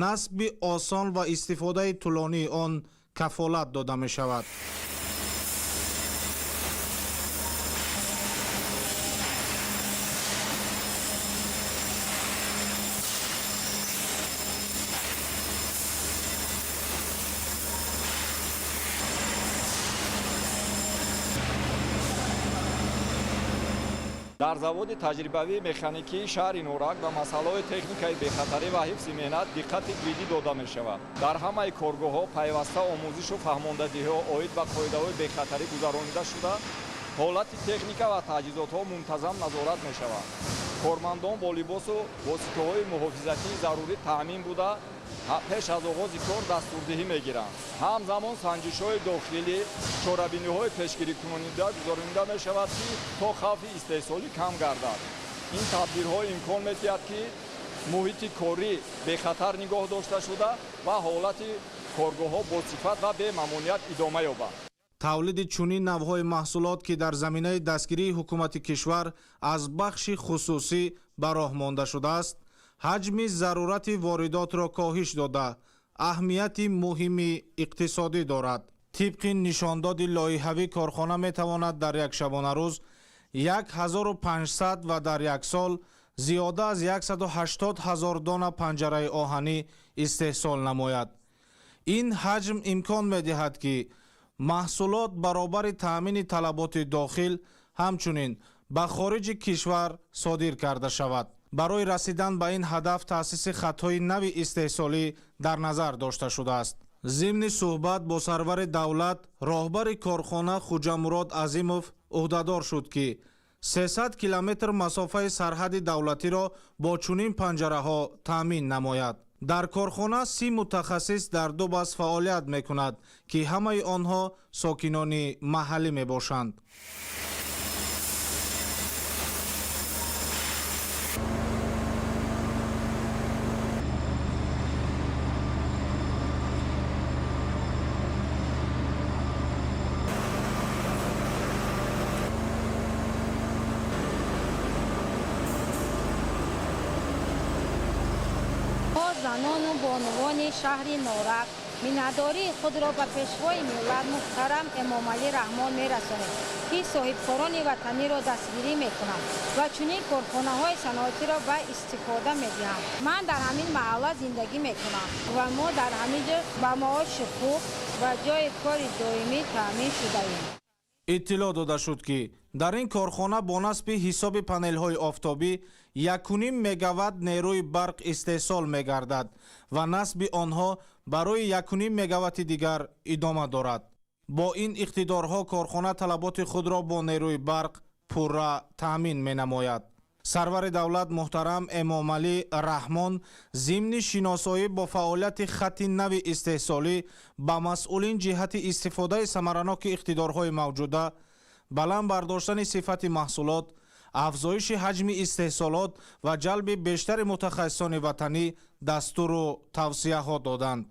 насби осон ва истифодаи тӯлонии он кафолат дода мешавад. Дар заводи таҷрибавии механикии шаҳри Норак ба масъалаҳои техникаи бехатарӣ ва ҳифзи меҳнат диққати ҷиддӣ дода мешавад. Дар ҳамаи коргоҳҳо пайваста омӯзишу фаҳмондадиҳиҳо оид ба қоидаҳои бехатарӣ гузаронида шуда, ҳолати техника ва таҷҳизотҳо мунтазам назорат мешавад. Кормандон бо либосу воситаҳои муҳофизатии зарурӣ таъмин буда, пеш аз оғози кор дастурдиҳӣ мегиранд. Ҳамзамон санҷишҳои дохилӣ, чорабиниҳои пешгирикунонида гузаронида мешавад, ки то хавфи истеҳсолӣ кам гардад. Ин тадбирҳо имкон медиҳад, ки муҳити корӣ бехатар нигоҳ дошта шуда ва ҳолати коргоҳҳо босифат ва бемамоният идома ёбад. Тавлиди чунин навъҳои маҳсулот, ки дар заминаи дастгирии ҳукумати кишвар аз бахши хусусӣ ба роҳ монда шудааст, ҳаҷми зарурати воридотро коҳиш дода, аҳамияти муҳими иқтисодӣ дорад. Тибқи нишондоди лоиҳавӣ корхона метавонад дар як шабонарӯз 1500 ва дар як сол зиёда аз 180 ҳазор дона панҷараи оҳанӣ истеҳсол намояд. Ин ҳаҷм имкон медиҳад, ки маҳсулот баробари таъмини талаботи дохил ҳамчунин ба хориҷи кишвар содир карда шавад. Барои расидан ба ин ҳадаф таъсиси хатҳои нави истеҳсолӣ дар назар дошта шудааст. Зимни суҳбат бо сарвари давлат роҳбари корхона Хуҷамурод Азимов ӯҳдадор шуд, ки 300 километр масофаи сарҳади давлатиро бо чунин панҷараҳо таъмин намояд. Дар корхона 30 мутахассис дар ду бас фаъолият мекунад, ки ҳамаи онҳо сокинони маҳаллӣ мебошанд. Занону бонувони шаҳри Норак Миннатдории худро ба Пешвои миллат муҳтарам Эмомалӣ Раҳмон мерасонем, ки соҳибкорони ватаниро дастгирӣ мекунанд ва чунин корхонаҳои саноатиро ба истифода медиҳанд. Ман дар ҳамин маҳалла зиндагӣ мекунам ва мо дар ҳамин ҷо ба маоши хуб ва ҷойи кори доимӣ таъмин шудаем. Иттилоъ дода шуд, ки дар ин корхона бо насби ҳисоби панелҳои офтобӣ 1,5 мегаватт нерӯи барқ истеҳсол мегардад ва насби онҳо барои 1,5 мегаватти дигар идома дорад. Бо ин иқтидорҳо корхона талаботи худро бо нерӯи барқ пурра таъмин менамояд. Сарвари давлат муҳтарам Эмомалӣ Раҳмон зимни шиносоӣ бо фаъолияти хатти нави истеҳсолӣ ба масъулин ҷиҳати истифодаи самараноки иқтидорҳои мавҷуда, баланд бардоштани сифати маҳсулот, афзоиши ҳаҷми истеҳсолот ва ҷалби бештари мутахассисони ватанӣ дастуру тавсияҳо доданд.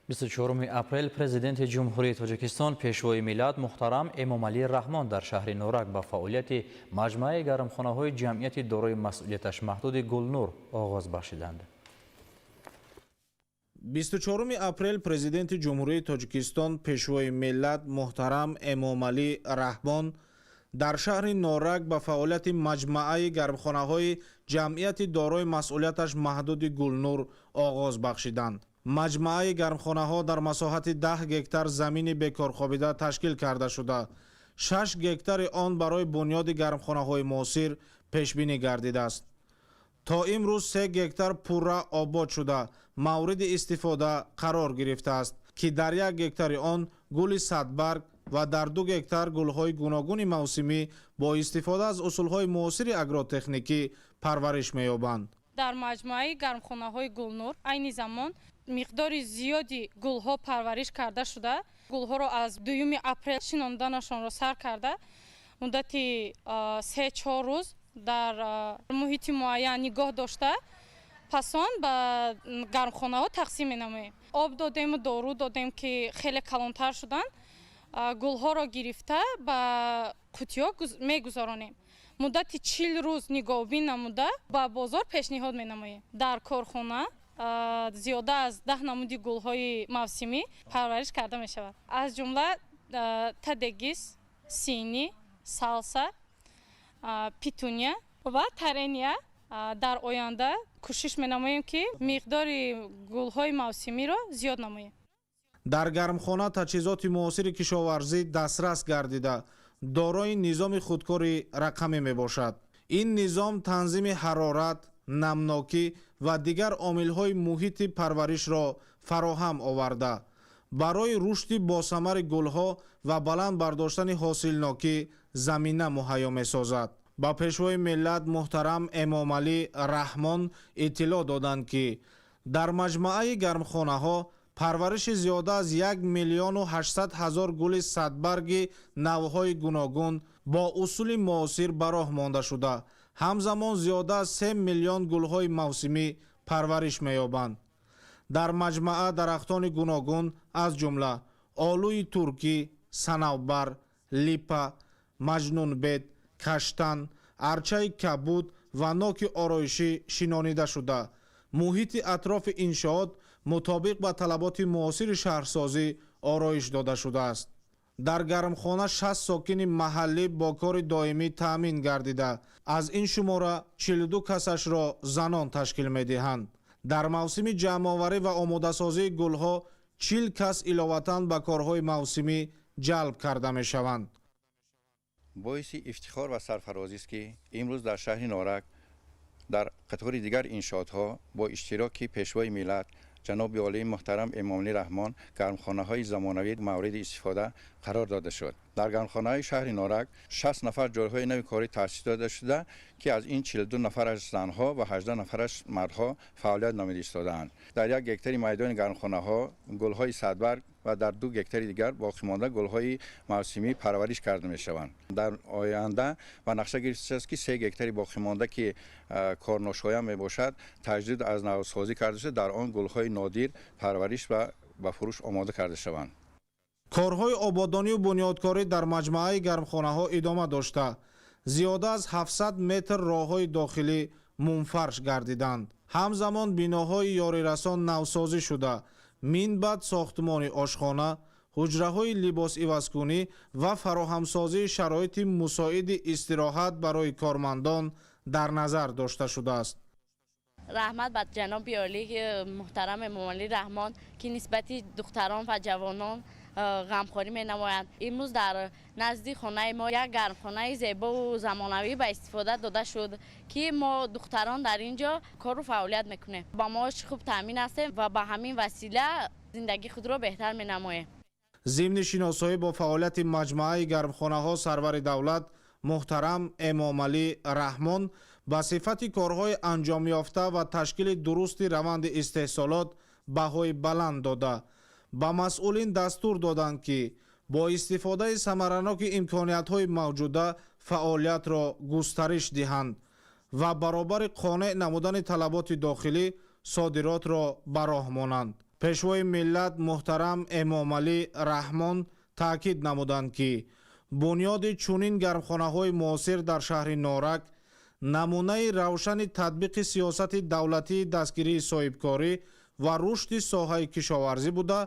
24 апрел Президенти Ҷумҳурии Тоҷикистон, Пешвои миллат муҳтарам Эмомалӣ Раҳмон дар шаҳри Норак ба фаъолияти маҷмӯаи гармхонаҳои ҷамъияти дорои масъулияташ маҳдуди Гулнур оғоз бахшиданд. 24 апрел Президенти Ҷумҳурии Тоҷикистон, Пешвои миллат муҳтарам Эмомалӣ Раҳмон дар шаҳри Норак ба фаъолияти маҷмӯаи гармхонаҳои ҷамъияти дорои масъулияташ маҳдуди Гулнур оғоз бахшиданд. Маҷмӯаи гармхонаҳо дар масоҳати 10 гектар замини бекорхобида ташкил карда шуда, 6 гектари он барои бунёди гармхонаҳои муосир пешбинӣ гардидааст. То имрӯз 3 гектар пурра обод шуда, мавриди истифода қарор гирифтааст, ки дар 1 гектари он гули садбарг ва дар 2 гектар гулҳои гуногуни мавсимӣ бо истифода аз усулҳои муосири агротехникӣ парвариш меёбанд. Дар маҷмӯаи гармхонаҳои Гулнур айни замон миқдори зиёди гулҳо парвариш карда шуда, гулҳоро аз 2 апрел шинонданашонро сар карда, муддати 3-4 рӯз дар муҳити муайян нигоҳ дошта, пас он ба гармхонаҳо тақсим менамоем. Об додему дору додем, ки хеле калонтар шуданд. Гулҳоро гирифта ба қутиҳо мегузаронем. Муддати 40 рӯз нигоҳбин намуда ба бозор пешниҳод менамоем. Дар корхона зиёда аз 10 намуди гулҳои мавсимӣ парвариш карда мешавад, аз ҷумла тадегис, сини, салса, петуния ва тарения. Дар оянда кӯшиш менамоем, ки миқдори гулҳои мавсимиро зиёд намоем. Дар гармхона таҷҳизоти муосири кишоварзӣ дастрас гардида, дорои низоми худкори рақамӣ мебошад. Ин низом танзими ҳарорат, намнокӣ ва дигар омилҳои муҳити парваришро фароҳам оварда, барои рушди босамари гулҳо ва баланд бардоштани ҳосилнокӣ замина муҳайё месозад. Ба Пешвои миллат муҳтарам Эмомалӣ Раҳмон иттилоъ доданд, ки дар маҷмӯаи гармхонаҳо парвариши зиёда аз 1 800 000 гули садбарги навъҳои гуногун бо усули муосир ба роҳ монда шуда, ҳамзамон зиёда аз 3 миллион гулҳои мавсимӣ парвариш меёбанд. Дар маҷмӯа дарахтони гуногун аз ҷумла олӯи туркӣ, санавбар, липа, маҷнунбед, каштан, арчаи кабуд ва ноки ороишӣ шинонида шуда, муҳити атрофи иншоот мутобиқ ба талаботи муосири шаҳрсозӣ ороиш дода шудааст. Дар гармхона 60 сокини маҳаллӣ бо кори доимӣ таъмин гардида, аз ин шумора 42 касашро занон ташкил медиҳанд. Дар мавсими ҷамъоварӣ ва омодасозии гулҳо 40 кас иловатан ба корҳои мавсимӣ ҷалб карда мешаванд. Боиси ифтихор ва сарфарозист, ки имрӯз дар шаҳри Норак дар қатори дигар иншоотҳо бо иштироки Пешвои миллат ҷаноби олии муҳтарам Эмомалӣ Раҳмон гармхонаҳои замонавӣ мавриди истифода қарор дода шуд. Дар гармхонаҳои шаҳри Норак 60 нафар ҷойҳои нави корӣ таъсис дода шуда, ки аз ин 42 нафараш занҳо ва 18 нафараш мардҳо фаъолият намуда истодаанд. Дар 1 гектари майдони гармхонаҳо гулҳои садбарг ва дар 2 гектари дигар боқимонда гулҳои мавсимӣ парвариш карда мешаванд. Дар оянда ба нақша гирифта шудааст, ки 3 гектари боқимонда, ки корношоям мебошад, таҷдид аз навсозӣ карда шуда, дар он гулҳои нодир парвариш ва ба фурӯш омода карда шаванд. Корҳои ободонию бунёдкорӣ дар маҷмӯаи гармхонаҳо идома дошта, зиёда аз 700 метр роҳҳои дохилӣ мунфарш гардиданд. Ҳамзамон биноҳои ёрирасон навсозӣ шуда, минбаъд сохтмони ошхона, ҳуҷраҳои либосивазкунӣ ва фароҳамсозии шароити мусоиди истироҳат барои кормандон дар назар дошта шудааст. Раҳмат ба ҷаноби олӣ муҳтарам Эмомалӣ Раҳмон, ки нисбати духтарон ва ҷавонон ғамхорӣ менамоянд. Имрӯз дар назди хонаи мо як гармхонаи зебову замонавӣ ба истифода дода шуд, ки мо духтарон дар ин ҷо кору фаъолият мекунем. Ба маоши хуб таъмин ҳастем ва ба ҳамин васила зиндагии худро беҳтар менамоем. Зимни шиносоӣ бо фаъолияти маҷмӯаи гармхонаҳо сарвари давлат муҳтарам Эмомалӣ Раҳмон ба сифати корҳои анҷомёфта ва ташкили дурусти раванди истеҳсолот баҳои баланд дода, ба масъулин дастур доданд, ки бо истифодаи самараноки имкониятҳои мавҷуда фаъолиятро густариш диҳанд ва баробари қонеъ намудани талаботи дохилӣ содиротро ба роҳ монанд. Пешвои миллат муҳтарам Эмомалӣ Раҳмон таъкид намуданд, ки бунёди чунин гармхонаҳои муосир дар шаҳри Норак намунаи равшани татбиқи сиёсати давлатии дастгирии соҳибкорӣ ва рушди соҳаи кишоварзӣ буда,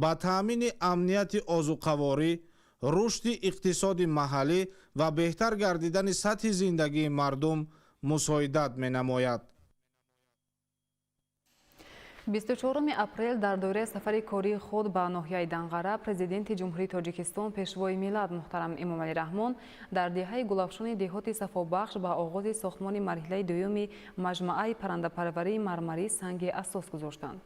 ба таъмини амнияти озуқаворӣ, рушди иқтисоди маҳаллӣ ва беҳтар гардидани сатҳи зиндагии мардум мусоидат менамояд. 24 апрел дар доираи сафари кории худ ба ноҳияи Данғара Президенти Ҷумҳурии Тоҷикистон, Пешвои миллат муҳтарам Эмомалӣ Раҳмон дар деҳаи Гулафшони деҳоти Сафобахш ба оғози сохтмони марҳилаи дуюми маҷмӯаи паррандапарварии мармарӣ санги асос гузоштанд.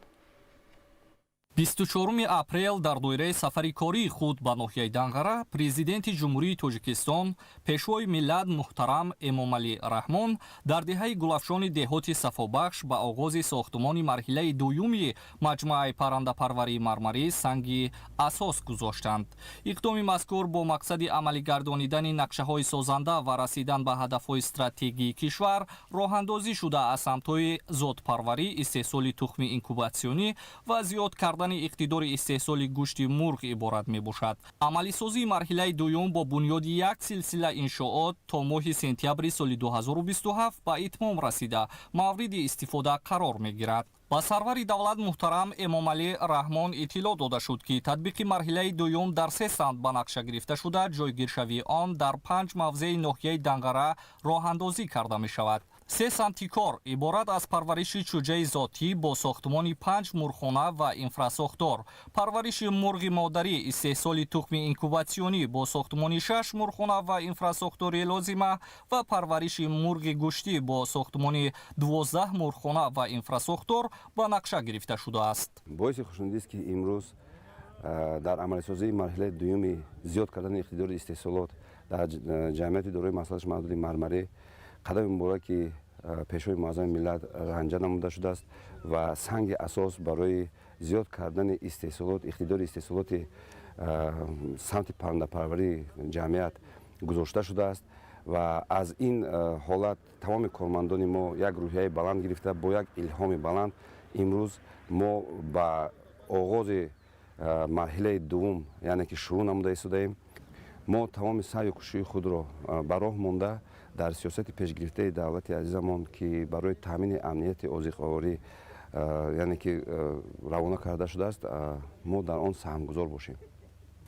24 апрел дар доираи сафари кории худ ба ноҳияи Данғара Президенти Ҷумҳурии Тоҷикистон, Пешвои миллат муҳтарам Эмомалӣ Раҳмон дар деҳаи Гулафшони деҳоти Сафобахш ба оғози сохтмони марҳилаи дуюми маҷмӯаи паррандапарварии мармарӣ санги асос гузоштанд. Иқдоми мазкур бо мақсади амалигардонидани нақшаҳои созанда ва расидан ба ҳадафҳои стратегии кишвар роҳандозӣ шуда, аз самтҳои зодпарварӣ, истеҳсоли тухми инкубатсионӣ ва зиёд кардани иқтидори истеҳсоли гӯшти мурғ иборат мебошад. Амалисозии марҳилаи дуюм бо бунёди як силсила иншоот то моҳи сентябри соли 2027 ба итмом расида, мавриди истифода қарор мегирад. Ба сарвари давлат муҳтарам Эмомалӣ Раҳмон иттилоъ дода шуд, ки татбиқи марҳилаи дуюм дар се самт ба нақша гирифта шуда, ҷойгиршавии он дар 5 мавзеи ноҳияи Данғара роҳандозӣ карда мешавад. Се самти кор иборат аз парвариши чӯҷаи зотӣ бо сохтмони 5 мурғхона ва инфрасохтор, парвариши мурғи модарӣ, истеҳсоли тухми инкубатсионӣ бо сохтмони 6 мурғхона ва инфрасохтори лозима ва парвариши мурғи гӯштӣ бо сохтмони 12 мурғхона ва инфрасохтор ба нақша гирифта шудааст. Боиси хушнудист, ки имрӯз дар амалисозии марҳилаи дуюми зиёд кардани иқтидори истеҳсолот дар ҷамъияти дорои масъулияти маҳдуди мармарӣ қадами мубораки Пешвои муаззами миллат ранҷа намуда шудааст ва санги асос барои зиёд кардани истеҳсолот, иқтидори истеҳсолоти самти паррандапарварии ҷамъият гузошта шудааст ва аз ин ҳолат тамоми кормандони мо як рӯҳияи баланд гирифта, бо як илҳоми баланд имрӯз мо ба оғози марҳилаи дуввум, яъне ки шурӯъ намуда истодаем. Мо тамоми саъю кӯшиши худро ба роҳ монда, дар сиёсати пешгирифтаи давлати азизамон, ки барои таъмини амнияти озиқаворӣ, яъне ки равона карда шудааст, мо дар он саҳмгузор бошем.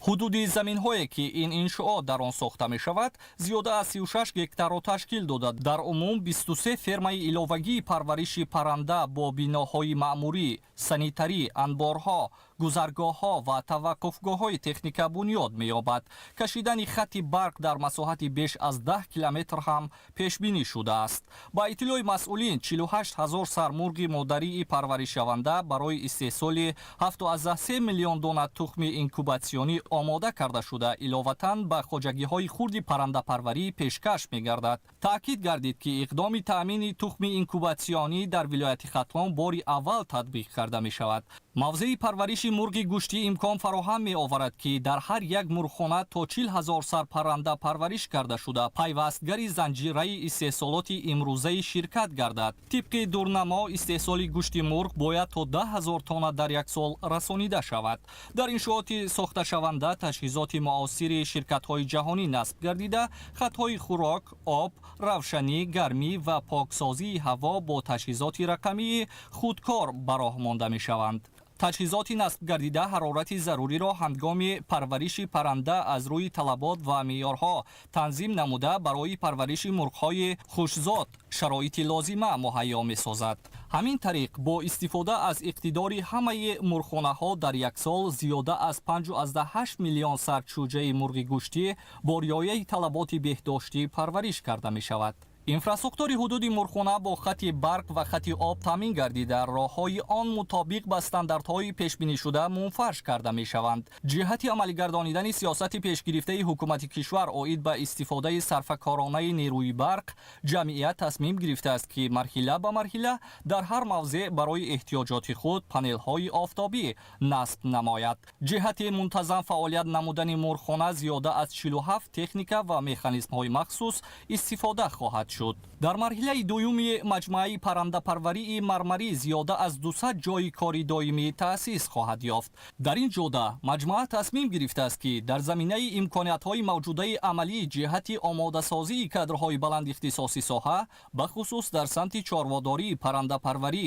Ҳудуди заминҳое, ки ин иншоот дар он сохта мешавад, зиёда аз 36 гектарро ташкил дода, дар умум 23 фермаи иловагии парвариши парранда бо биноҳои маъмурӣ, санитарӣ, анборҳо, гузаргоҳҳо ва таваққуфгоҳҳои техника бунёд меёбад. Кашидани хатти барқ дар масоҳати беш аз 10 километр ҳам пешбинӣ шудааст. Ба иттилои масъулин, 48 ҳазор сар мурғи модарии парваришшаванда барои истеҳсоли 7,3 миллион дона тухми инкубатсионӣ омода карда шуда, иловатан ба хоҷагиҳои хурди паррандапарварӣ пешкаш мегардад. Таъкид гардид, ки иқдоми таъмини тухми инкубатсионӣ дар вилояти Хатлон бори аввал татбиқ карда мешавад. Мавзеи парвариши мурғи гӯштӣ имкон фароҳам меоварад, ки дар ҳар як мурғхона то 40 ҳазор сар парранда парвариш карда шуда, пайвастгари занҷираи истеҳсолоти имрӯзаи ширкат гардад. Тибқи дурнамо, истеҳсоли гӯшти мурғ бояд то 10 ҳазор тонна дар як сол расонида шавад. Дар иншооти сохташаванда паранда таҷҳизоти муосири ширкатҳои ҷаҳонӣ насб гардида, хатҳои хӯрок, об, равшанӣ, гармӣ ва поксозии ҳаво бо таҷҳизоти рақамии худкор ба роҳ монда мешаванд. Таҷҳизоти насбгардида ҳарорати заруриро ҳангоми парвариши паранда аз рӯи талабот ва меъёрҳо танзим намуда, барои парвариши мурғҳои хушзот шароити лозима муҳайё месозад. Ҳамин тариқ, бо истифода аз иқтидори ҳамаи мурғхонаҳо дар як сол зиёда аз 5,8 миллион сар чӯҷаи мурғи гӯштӣ бо риояи талаботи беҳдоштӣ парвариш карда мешавад. Инфрасохтори ҳудуди мурғхона бо хати барқ ва хати об таъмин гардида, роҳҳои он мутобиқ ба стандартҳои пешбинишуда мунфарш карда мешаванд. Ҷиҳати амалигардонидани сиёсати пешгирифтаи ҳукумати кишвар оид ба истифодаи сарфакоронаи нерӯи барқ, ҷамъият тасмим гирифтааст, ки марҳила ба марҳила дар ҳар мавзеъ барои эҳтиёҷоти худ панелҳои офтобӣ насб намояд. Ҷиҳати мунтазам фаъолият намудани мурғхона зиёда аз 47 техника ва механизмҳои махсус истифода хоҳад шуд. Дар марҳилаи дуюми маҷмӯаи паррандапарварии мармарӣ зиёда аз 200 ҷойи кори доимӣ таъсис хоҳад ёфт. Дар ин ҷода маҷмӯа тасмим гирифтааст, ки дар заминаи имкониятҳои мавҷудаи амалӣ ҷиҳати омодасозии кадрҳои баландихтисоси соҳа, бахусус дар самти чорводорӣ, паррандапарварӣ,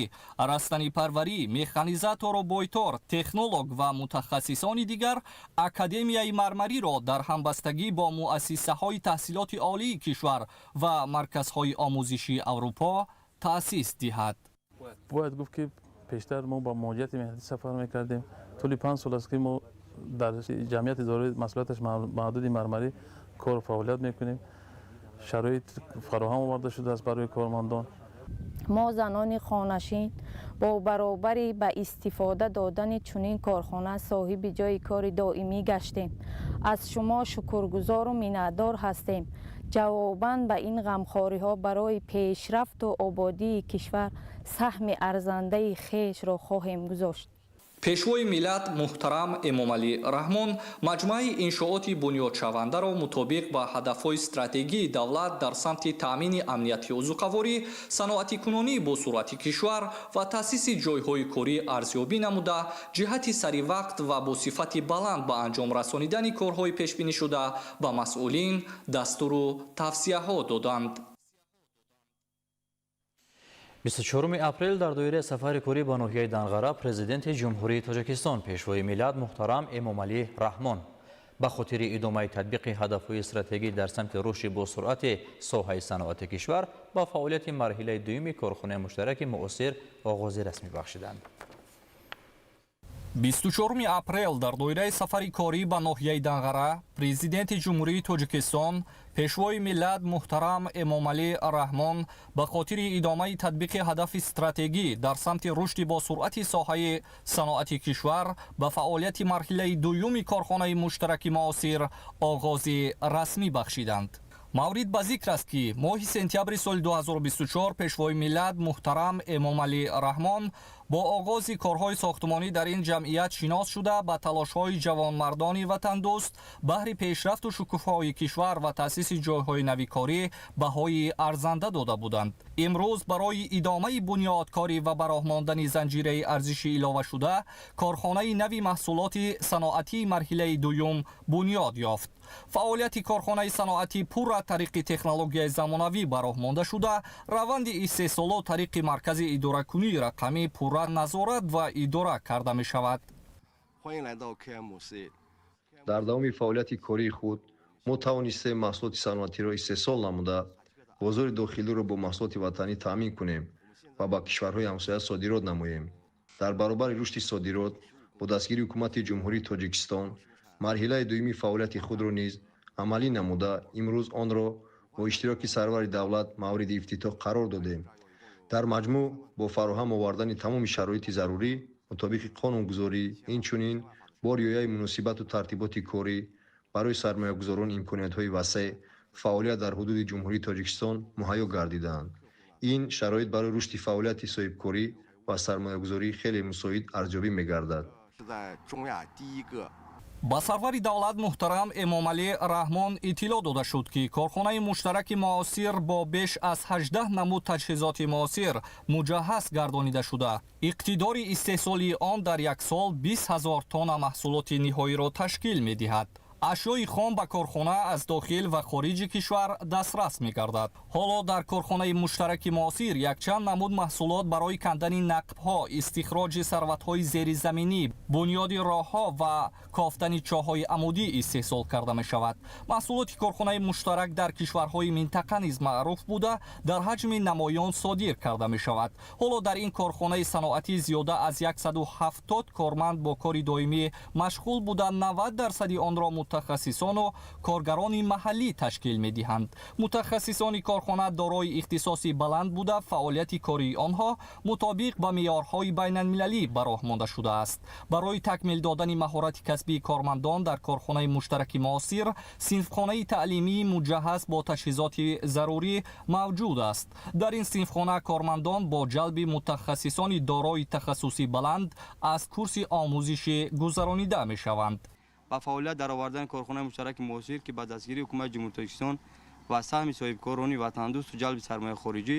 растанипарварӣ, механизатору бойтор, технолог ва мутахассисони дигар, Академияи мармариро дар ҳамбастагӣ бо муассисаҳои таҳсилоти олии кишвар ва марказҳои омӯзишии Аврупо таъсис диҳад. Бояд гуфт, ки пештар мо ба муҳоҷирати меҳнатӣ сафар мекардем. Тӯли 5 сол аст, ки мо дар ҷамъияти дорои масъулияташ маҳдуди мармарӣ кору фаъолият мекунем. Шароит фароҳам оварда шудааст барои кормандон. Мо, занони хонашин, бо баробари ба истифода додани чунин корхона соҳиби ҷойи кори доимӣ гаштем. Аз шумо шукргузору миннатдор ҳастем. Ҷавобан ба ин ғамхориҳо барои пешрафту ободии кишвар саҳми арзандаи хешро хоҳем гузошт. Пешвои миллат муҳтарам Эмомалӣ Раҳмон маҷмӯаи иншооти бунёдшавандаро мутобиқ ба ҳадафҳои стратегии давлат дар самти таъмини амнияти озуқаворӣ, саноатикунонии босуръати кишвар ва таъсиси ҷойҳои корӣ арзёбӣ намуда, ҷиҳати саривақт ва бо сифати баланд ба анҷом расонидани корҳои пешбинишуда ба масъулин дастуру тавсияҳо доданд. 24 апрел дар доираи сафари корӣ ба ноҳияи Данғара Президенти Ҷумҳурии Тоҷикистон, Пешвои миллат муҳтарам Эмомалӣ Раҳмон ба хотири идомаи татбиқи ҳадафҳои стратегӣ дар самти рушди босуръати соҳаи саноати кишвар ба фаъолияти марҳилаи дуюми корхонаи муштараки муосир оғози расмӣ бахшиданд. 24 апрел дар доираи сафари корӣ ба ноҳияи Данғара Президенти Ҷумҳурии Тоҷикистон, Пешвои миллат муҳтарам Эмомалӣ Раҳмон ба хотири идомаи татбиқи ҳадафи стратегӣ дар самти рушди босуръати соҳаи саноати кишвар ба фаъолияти марҳилаи дуюми корхонаи муштараки муосир оғози расмӣ бахшиданд. Маврид ба зикр аст, ки моҳи сентябри соли 2024 Пешвои миллат муҳтарам Эмомалӣ Раҳмон бо оғози корҳои сохтмонӣ дар ин ҷамъият шинос шуда, ба талошҳои ҷавонмардони ватандӯст баҳри пешрафту шукуфоии кишвар ва таъсиси ҷойҳои нави корӣ баҳои арзанда дода буданд. Имрӯз барои идомаи бунёдкорӣ ва ба роҳ мондани занҷираи арзиши иловашуда корхонаи нави маҳсулоти саноатии марҳилаи дуюм бунёд ёфт. Фаъолияти корхонаи саноатӣ пурра тариқи технологияи замонавӣ ба роҳ монда шуда, раванди истеҳсолот тариқи маркази идоракунии рақамӣ пурра назорат ва идора карда мешавад. Дар давоми фаъолияти кории худ мо тавонистем маҳсулоти саноатиро истеҳсол намуда, бозори дохилиро бо маҳсулоти ватанӣ таъмин кунем ва ба кишварҳои ҳамсоя содирот намоем. Дар баробари рушди содирот, бо дастгирии Ҳукумати Ҷумҳурии Тоҷикистон марҳилаи дуюми фаъолияти худро низ амалӣ намуда, имрӯз онро бо иштироки сарвари давлат мавриди ифтитоҳ қарор додем. Дар маҷмӯъ, бо фароҳам овардани тамоми шароити зарурӣ мутобиқи қонунгузорӣ, инчунин бо риояи муносибату тартиботи корӣ, барои сармоягузорон имкониятҳои васеъ фаъолият дар ҳудуди Ҷумҳурии Тоҷикистон муҳайё гардидаанд. Ин шароит барои рушди фаъолияти соҳибкорӣ ва сармоягузорӣ хеле мусоид арзёбӣ мегардад. Ба сарвари давлат муҳтарам Эмомалӣ Раҳмон иттилоъ дода шуд, ки корхонаи муштараки муосир бо беш аз 18 намуд таҷҳизоти муосир муҷаҳҳаз гардонида шуда, иқтидори истеҳсолии он дар як сол 20 ҳазор тонна маҳсулоти ниҳоиро ташкил медиҳад. Ашёи хом ба корхона аз дохил ва хориҷи кишвар дастрас мегардад. Ҳоло дар корхонаи муштараки муосир якчанд намуд маҳсулот барои кандани нақбҳо, истихроҷи сарватҳои зеризаминӣ, бунёди роҳҳо ва кофтани чоҳҳои амудӣ истеҳсол карда мешавад. Маҳсулоти корхонаи муштарак дар кишварҳои минтақа низ маъруф буда, дар ҳаҷми намоён содир карда мешавад. Ҳоло дар ин корхонаи саноатӣ зиёда аз 170 корманд бо кори доимӣ машғул буда, 90% онро мутахассисону коргарони маҳаллӣ ташкил медиҳанд. Мутахассисони корхона дорои ихтисоси баланд буда, фаъолияти кории онҳо мутобиқ ба меъёрҳои байналмилалӣ ба роҳ монда шудааст. Барои такмил додани маҳорати касбии кормандон дар корхонаи муштараки муосир синфхонаи таълимии муҷаҳҳаз бо таҷҳизоти зарурӣ мавҷуд аст. Дар ин синфхона кормандон бо ҷалби мутахассисони дорои тахассуси баланд аз курси омӯзишӣ гузаронида мешаванд. Ба фаъолият даровардани корхонаи муштараки муосир, ки ба дастгирии ҳукумати Ҷумҳурии Тоҷикистон ва саҳми соҳибкорони ватандӯсту ҷалби сармояи хориҷӣ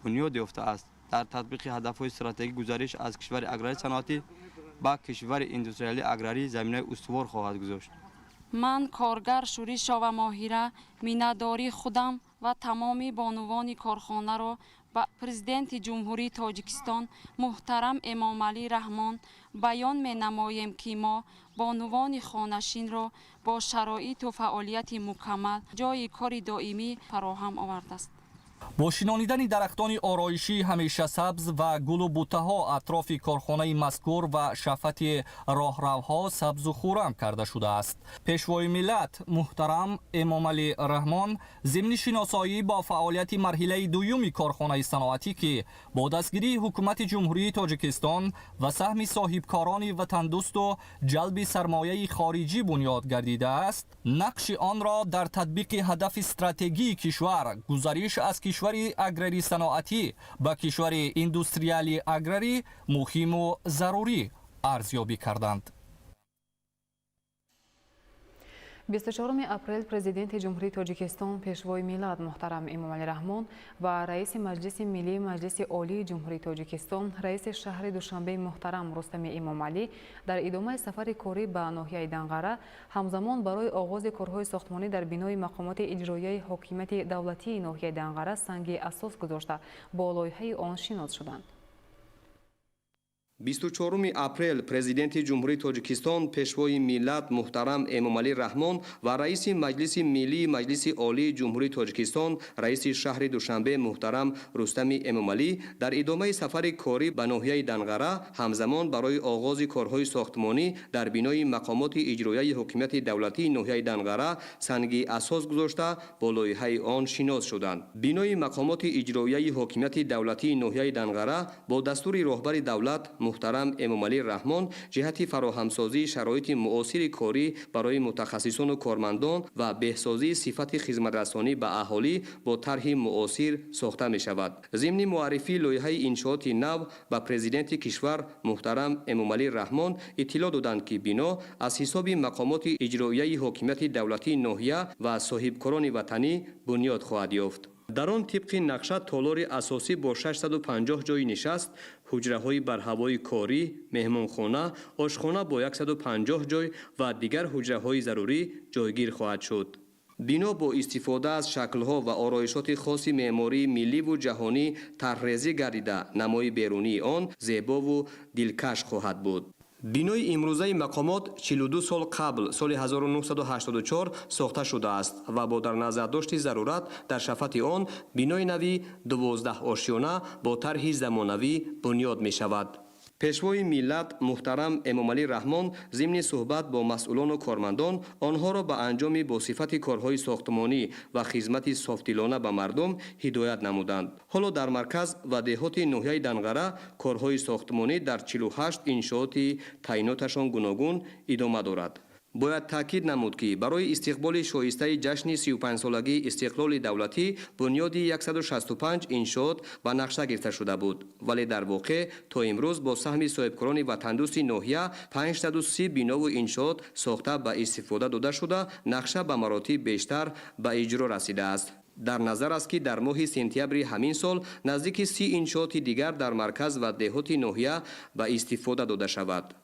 бунёд ёфтааст, дар татбиқи ҳадафҳои стратегӣ гузариш аз кишвари аграрии саноатӣ ба кишвари индустриалии аграрӣ заминаи устувор хоҳад гузошт. Ман коргар Шӯришова Моҳира миннатдории худам ва тамоми бонувони корхонаро ба Президенти Ҷумҳурии Тоҷикистон муҳтарам Эмомалӣ Раҳмон баён менамоем, ки мо бонувони хонашинро бо шароиту фаъолияти мукаммал ҷойи кори доимӣ фароҳам овардааст. Бо шинонидани дарахтони ороишии ҳамешасабз ва гулу буттаҳо атрофи корхонаи мазкур ва шафати роҳравҳо сабзу хуррам карда шудааст. Пешвои миллат муҳтарам Эмомалӣ Раҳмон зимни шиносоӣ бо фаъолияти марҳилаи дуюми корхонаи саноатӣ, ки бо дастгирии ҳукумати Ҷумҳурии Тоҷикистон ва саҳми соҳибкорони ватандӯсту ҷалби сармояи хориҷӣ бунёд гардидааст, нақши онро дар татбиқи ҳадафи стратегии кишвар гузариш аз кишвари аграрии саноатӣ ба кишвари индустриалии аграрӣ муҳиму зарурӣ арзёбӣ карданд. 24 апрел Президенти Ҷумҳурии Тоҷикистон, Пешвои миллат муҳтарам Эмомалӣ Раҳмон ва Раиси Маҷлиси Миллии Маҷлиси Олии Ҷумҳурии Тоҷикистон, Раиси шаҳри Душанбе муҳтарам Рустами Эмомалӣ дар идомаи сафари корӣ ба ноҳияи Данғара ҳамзамон барои оғози корҳои сохтмонӣ дар бинои мақомоти иҷроияи ҳокимияти давлатии ноҳияи Данғара санги асос гузошта, бо лоиҳаи он шинос шуданд. 24 апрел Президенти Ҷумҳурии Тоҷикистон, Пешвои миллат муҳтарам Эмомалӣ Раҳмон ва Раиси Маҷлиси Миллии Маҷлиси Олии Ҷумҳурии Тоҷикистон, Раиси шаҳри Душанбе муҳтарам Рустами Эмомалӣ дар идомаи сафари корӣ ба ноҳияи Данғара ҳамзамон барои оғози корҳои сохтмонӣ дар бинои мақомоти иҷроияи ҳокимияти давлатии ноҳияи Данғара санги асос гузошта, бо лоиҳаи он шинос шуданд. Бинои мақомоти иҷроияи ҳокимияти давлатии ноҳияи Данғара бо дастури роҳбари давлат муҳтарам Эмомалӣ Раҳмон ҷиҳати фароҳамсозии шароити муосири корӣ барои мутахассисону кормандон ва беҳсозии сифати хизматрасонӣ ба аҳолӣ бо тарҳи муосир сохта мешавад. Зимни муаррифии лоиҳаи иншооти нав ба президенти кишвар муҳтарам Эмомалӣ Раҳмон иттилоъ доданд, ки бино аз ҳисоби мақомоти иҷроияи ҳокимияти давлатии ноҳия ва соҳибкорони ватанӣ бунёд хоҳад ёфт. Дар он тибқи нақша толори асосӣ бо 650 ҷойи нишаст, ҳуҷраҳои барҳавои корӣ, меҳмонхона, ошхона бо 150 ҷой ва дигар ҳуҷраҳои зарурӣ ҷойгир хоҳад шуд. Бино бо истифода аз шаклҳо ва ороишоти хоси меъмории милливу ҷаҳонӣ тарҳрезӣ гардида, намои берунии он зебову дилкаш хоҳад буд. Бинои имрӯзаи мақомот 42 сол қабл, соли 1984 сохта шудааст ва бо дар назардошти зарурат дар шафати он бинои нави 12 ошёна бо тарҳи замонавӣ бунёд мешавад. Пешвои миллат муҳтарам Эмомалӣ Раҳмон зимни суҳбат бо масъулону кормандон онҳоро ба анҷоми босифати корҳои сохтмонӣ ва хизмати софдилона ба мардум ҳидоят намуданд. Ҳоло дар марказ ва деҳоти ноҳияи Данғара корҳои сохтмонӣ дар 48 иншооти таъиноташон гуногун идома дорад. Бояд таъкид намуд, ки барои истиқболи шоистаи ҷашни 35-солагии истиқлоли давлатӣ бунёди 165 иншоот ба нақша гирифта шуда буд, вале дар воқеъ то имрӯз бо саҳми соҳибкорони ватандӯсти ноҳия 530 бинову иншоот сохта ба истифода дода шуда, нақша ба маротиб бештар ба иҷро расидааст. Дар назар аст, ки дар моҳи сентябри ҳамин сол наздики 30 иншооти дигар дар марказ ва деҳоти ноҳия ба истифода дода шавад.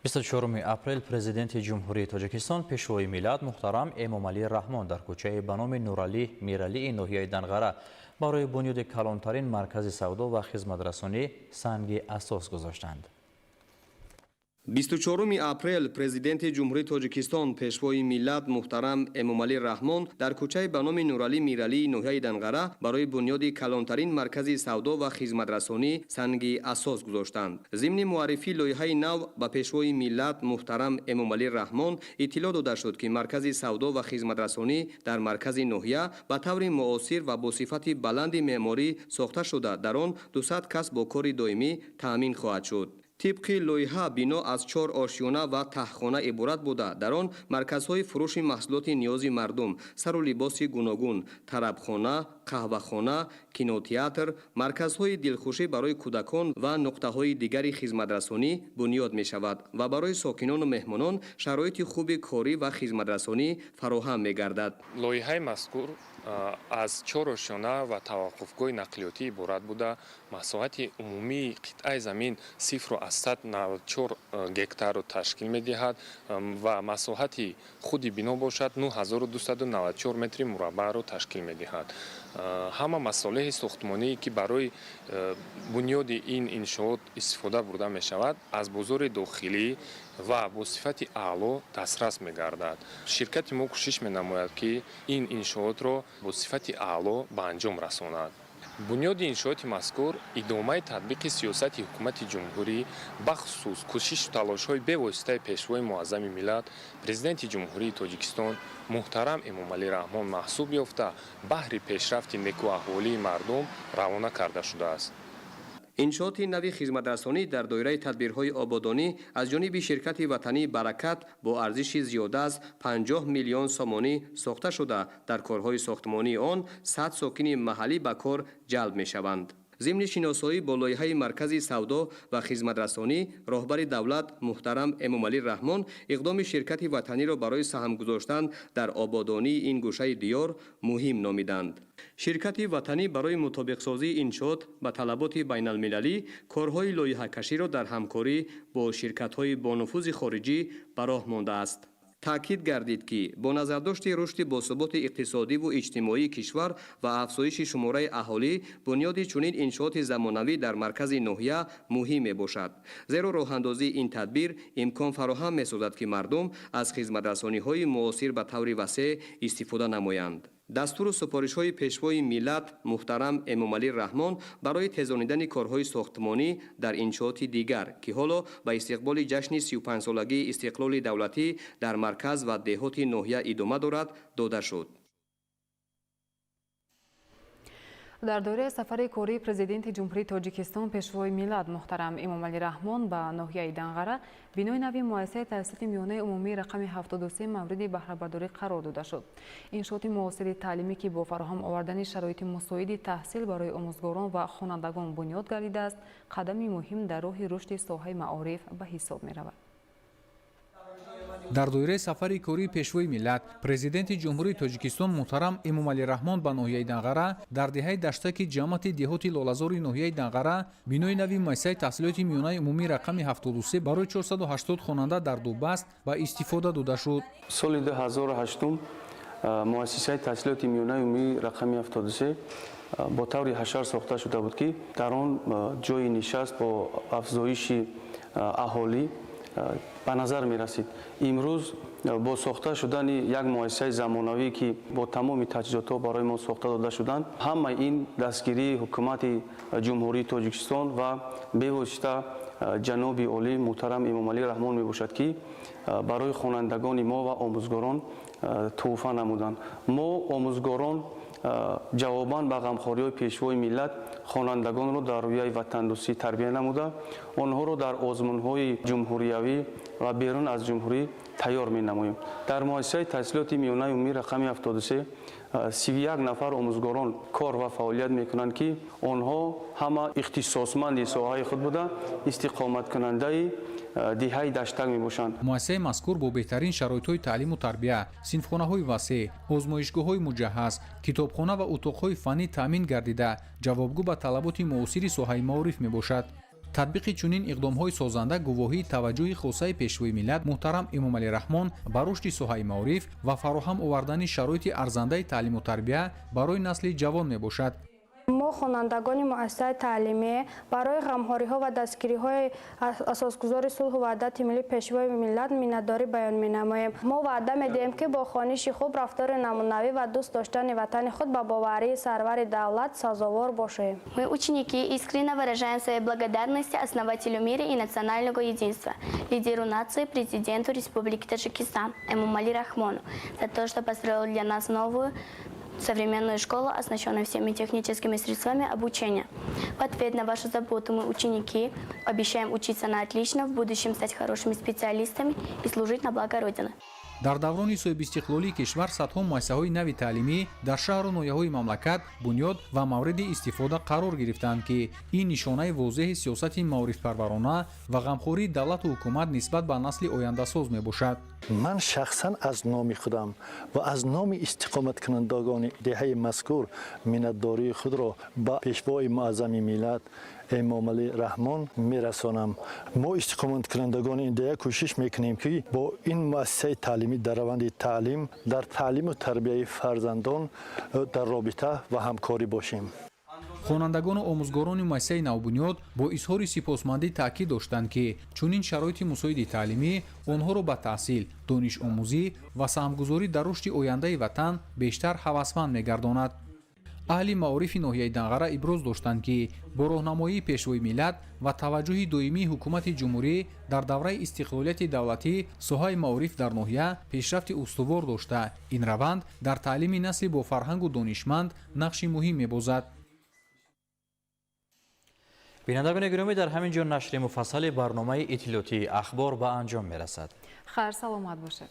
24 апрел Президенти Ҷумҳурии Тоҷикистон, Пешвои миллат муҳтарам Эмомалӣ Раҳмон дар кӯчаи ба номи Нуралӣ Миралии ноҳияи Данғара барои бунёди калонтарин маркази савдо ва хизматрасонӣ санги асос гузоштанд. 24 апрел Президенти Ҷумҳурии Тоҷикистон, Пешвои миллат муҳтарам Эмомалӣ Раҳмон дар кӯчаи ба номи Нуралӣ Миралии ноҳияи Данғара барои бунёди калонтарин маркази савдо ва хизматрасонӣ санги асос гузоштанд. Зимни муаррифии лоиҳаи нав ба Пешвои миллат муҳтарам Эмомалӣ Раҳмон иттилоъ дода шуд, ки маркази савдо ва хизматрасонӣ дар маркази ноҳия ба таври муосир ва бо сифати баланди меъморӣ сохта шуда, дар он 200 кас бо кори доимӣ таъмин хоҳад шуд. Тибқи лоиҳа бино аз 4 ошёна ва таҳхона иборат буда, дар он марказҳои фурӯши маҳсулоти ниёзи мардум, сару либоси гуногун, тарабхона, қаҳвахона, кинотеатр, марказҳои дилхушӣ барои кӯдакон ва нуқтаҳои дигари хизматрасонӣ бунёд мешавад ва барои сокинону меҳмонон шароити хуби корӣ ва хизматрасонӣ фароҳам мегардад. Лоиҳаи мазкур аз 4 ошёна ва таваққуфгоҳи нақлиётӣ иборат буда, масоҳати умумии қитъаи замин 0,94 гектарро ташкил медиҳад ва масоҳати худи бино бошад 9294 метри мураббаъро ташкил медиҳад. Ҳама масолеҳи сохтмоние, ки барои бунёди ин иншоот истифода бурда мешавад, аз бозори дохилӣ ва бо сифати аъло дастрас мегардад. Ширкати мо кӯшиш менамояд, ки ин иншоотро бо сифати аъло ба анҷом расонад. Бунёди иншооти мазкур идомаи татбиқи сиёсати ҳукумати ҷумҳурӣ, бахусус кӯшишу талошҳои бевоситаи Пешвои муаззами миллат, Президенти Ҷумҳурии Тоҷикистон муҳтарам Эмомалӣ Раҳмон маҳсуб ёфта, баҳри пешрафти некӯаҳволии мардум равона карда шудааст. Иншооти нави хизматрасонӣ дар доираи тадбирҳои ободонӣ аз ҷониби ширкати ватании Баракат бо арзиши зиёда аз 50 миллион сомонӣ сохта шуда, дар корҳои сохтмонии он 100 сокини маҳаллӣ ба кор ҷалб мешаванд. Зимни шиносоӣ бо лоиҳаи маркази савдо ва хизматрасонӣ роҳбари давлат муҳтарам Эмомалӣ Раҳмон иқдоми ширкати ватаниро барои саҳм гузоштан дар ободонии ин гӯшаи диёр муҳим номиданд. Ширкати ватанӣ барои мутобиқсозии иншоот ба талаботи байналмилалӣ корҳои лоиҳакаширо дар ҳамкорӣ бо ширкатҳои бонуфузи хориҷӣ ба роҳ мондааст. Таъкид гардид, ки бо назардошти рушди босуботи иқтисодиву иҷтимоии кишвар ва афзоиши шумораи аҳолӣ бунёди чунин иншооти замонавӣ дар маркази ноҳия муҳим мебошад, зеро роҳандозии ин тадбир имкон фароҳам месозад, ки мардум аз хизматрасониҳои муосир ба таври васеъ истифода намоянд. Дастуру супоришҳои Пешвои миллат муҳтарам Эмомалӣ Раҳмон барои тезонидани корҳои сохтмонӣ дар иншооти дигар, ки ҳоло ба истиқболи ҷашни 35-солагии истиқлоли давлатӣ дар марказ ва деҳоти ноҳия идома дорад, дода шуд. Дар доираи сафари кории Президенти Ҷумҳурии Тоҷикистон, Пешвои миллат муҳтарам Эмомалӣ Раҳмон ба ноҳияи Данғара бинои нави муассисаи таҳсилоти миёнаи умумии рақами 73 мавриди баҳрабардорӣ қарор дода шуд. Иншооти муосири таълимӣ, ки бо фароҳам овардани шароити мусоиди таҳсил барои омӯзгорон ва хонандагон бунёд гардидааст, қадами муҳим дар роҳи рушди соҳаи маориф ба ҳисоб меравад. Дар доираи сафари кории Пешвои миллат, Президенти Ҷумҳурии Тоҷикистон муҳтарам Эмомалӣ Раҳмон ба ноҳияи Данғара дар деҳаи Даштаки ҷамоати деҳоти Лолазори ноҳияи Данғара бинои нави муассисаи таҳсилоти миёнаи умумии рақами 73 барои 480 хонанда дар ду баст ба истифода дода шуд. Соли 2008 муассисаи таҳсилоти миёнаи умумии рақами 73 бо таври ҳашар сохта шуда буд, ки дар он ҷойи нишаст бо афзоиши аҳолӣ ба назар мерасид. Имрӯз бо сохта шудани як муассисаи замонавӣ, ки бо тамоми таҷҳизотҳо барои мо сохта дода шуданд, ҳамаи ин дастгирии ҳукумати Ҷумҳурии Тоҷикистон ва бевосита ҷаноби олӣ муҳтарам Эмомалӣ Раҳмон мебошад, ки барои хонандагони мо ва омӯзгорон тӯҳфа намуданд. Мо омӯзгорон ҷавобан ба ғамхориҳои Пешвои миллат хонандагонро дар рӯяи ватандӯстӣ тарбия намуда, Онҳоро дар озмунҳои ҷумҳуриявӣ ва берун аз ҷумҳурӣ тайёр менамоем. Дар муассисаи таҳсилоти миёнаи умумӣ рақами 73 31 нафар омӯзгорон кор ва фаъолият мекунанд, ки онҳо ҳама ихтисосманди соҳаи худ буда, истиқоматкунандаи деҳаи Даштак мебошанд. Муассисаи мазкур бо беҳтарин шароитҳои таълиму тарбия, синфхонаҳои васеъ, озмоишгоҳҳои муҷаҳҳаз, китобхона ва утоқҳои фаннӣ таъмин гардида, ҷавобгӯ ба талаботи муосири соҳаи маориф мебошад. Татбиқи чунин иқдомҳои созанда гувоҳии таваҷҷӯҳи хосаи Пешвои миллат муҳтарам Эмомалӣ Раҳмон ба рушди соҳаи маориф ва фароҳам овардани шароити арзандаи таълиму тарбия барои насли ҷавон мебошад. Мо, хонандагони муассисаи таълимӣ, барои ғамхориҳо ва дастгириҳои асосгузори сулҳу ваҳдати миллӣ, Пешвои миллат миннатдорӣ баён менамоем. Мо ваъда медиҳем, ки бо хониши хуб, рафтори намунавӣ ва дӯст доштани ватани худ ба боварии сарвари давлат сазовор бошем. Мы, ученики, искренне выражаем свои благодарности основателю мира и национального единства, лидеру нации, президенту Республики Таджикистан Эмомали Рахмону за то, что построил для нас новую современную школу, оснащенную всеми техническими средствами обучения. В ответ на вашу заботу мы, ученики, обещаем учиться на отлично, в будущем стать хорошими специалистами и служить на благо Родины. Дар даврони соҳибистиқлолии кишвар садҳо муассисаҳои нави таълимӣ дар шаҳру ноҳияҳои мамлакат бунёд ва мавриди истифода қарор гирифтаанд, ки ин нишонаи возеҳи сиёсати маорифпарварона ва ғамхории давлату ҳукумат нисбат ба насли ояндасоз мебошад. Ман шахсан аз номи худам ва аз номи истиқоматкунандагони деҳаи мазкур миннатдории худро ба Пешвои муаззами миллат Эмомалӣ Раҳмон мерасонам. Мо, истиқоматкунандагони ин деҳа, кӯшиш мекунем, ки бо ин муассисаи таълимӣ дар раванди таълим, дар таълиму тарбияи фарзандон дар робита ва ҳамкорӣ бошем. Хонандагону омӯзгорони муассисаи навбунёд бо изҳори сипосмандӣ таъкид доштанд, ки чунин шароити мусоиди таълимӣ онҳоро ба таҳсил, донишомӯзӣ ва саҳмгузорӣ дар рушди ояндаи ватан бештар ҳавасманд мегардонад. Аҳли маорифи ноҳияи Данғара иброз доштанд, ки бо роҳнамоии Пешвои миллат ва таваҷҷӯҳи доимии ҳукумати ҷумҳурӣ дар давраи истиқлолияти давлатӣ соҳаи маориф дар ноҳия пешрафти устувор дошта, ин раванд дар таълими насли бофарҳангу донишманд нақши муҳим мебозад. Бинандагони гиромӣ, дар ҳамин ҷо нашри муфассали барномаи иттилоотии «Ахбор» ба анҷом мерасад. Хайр, саломат бошед.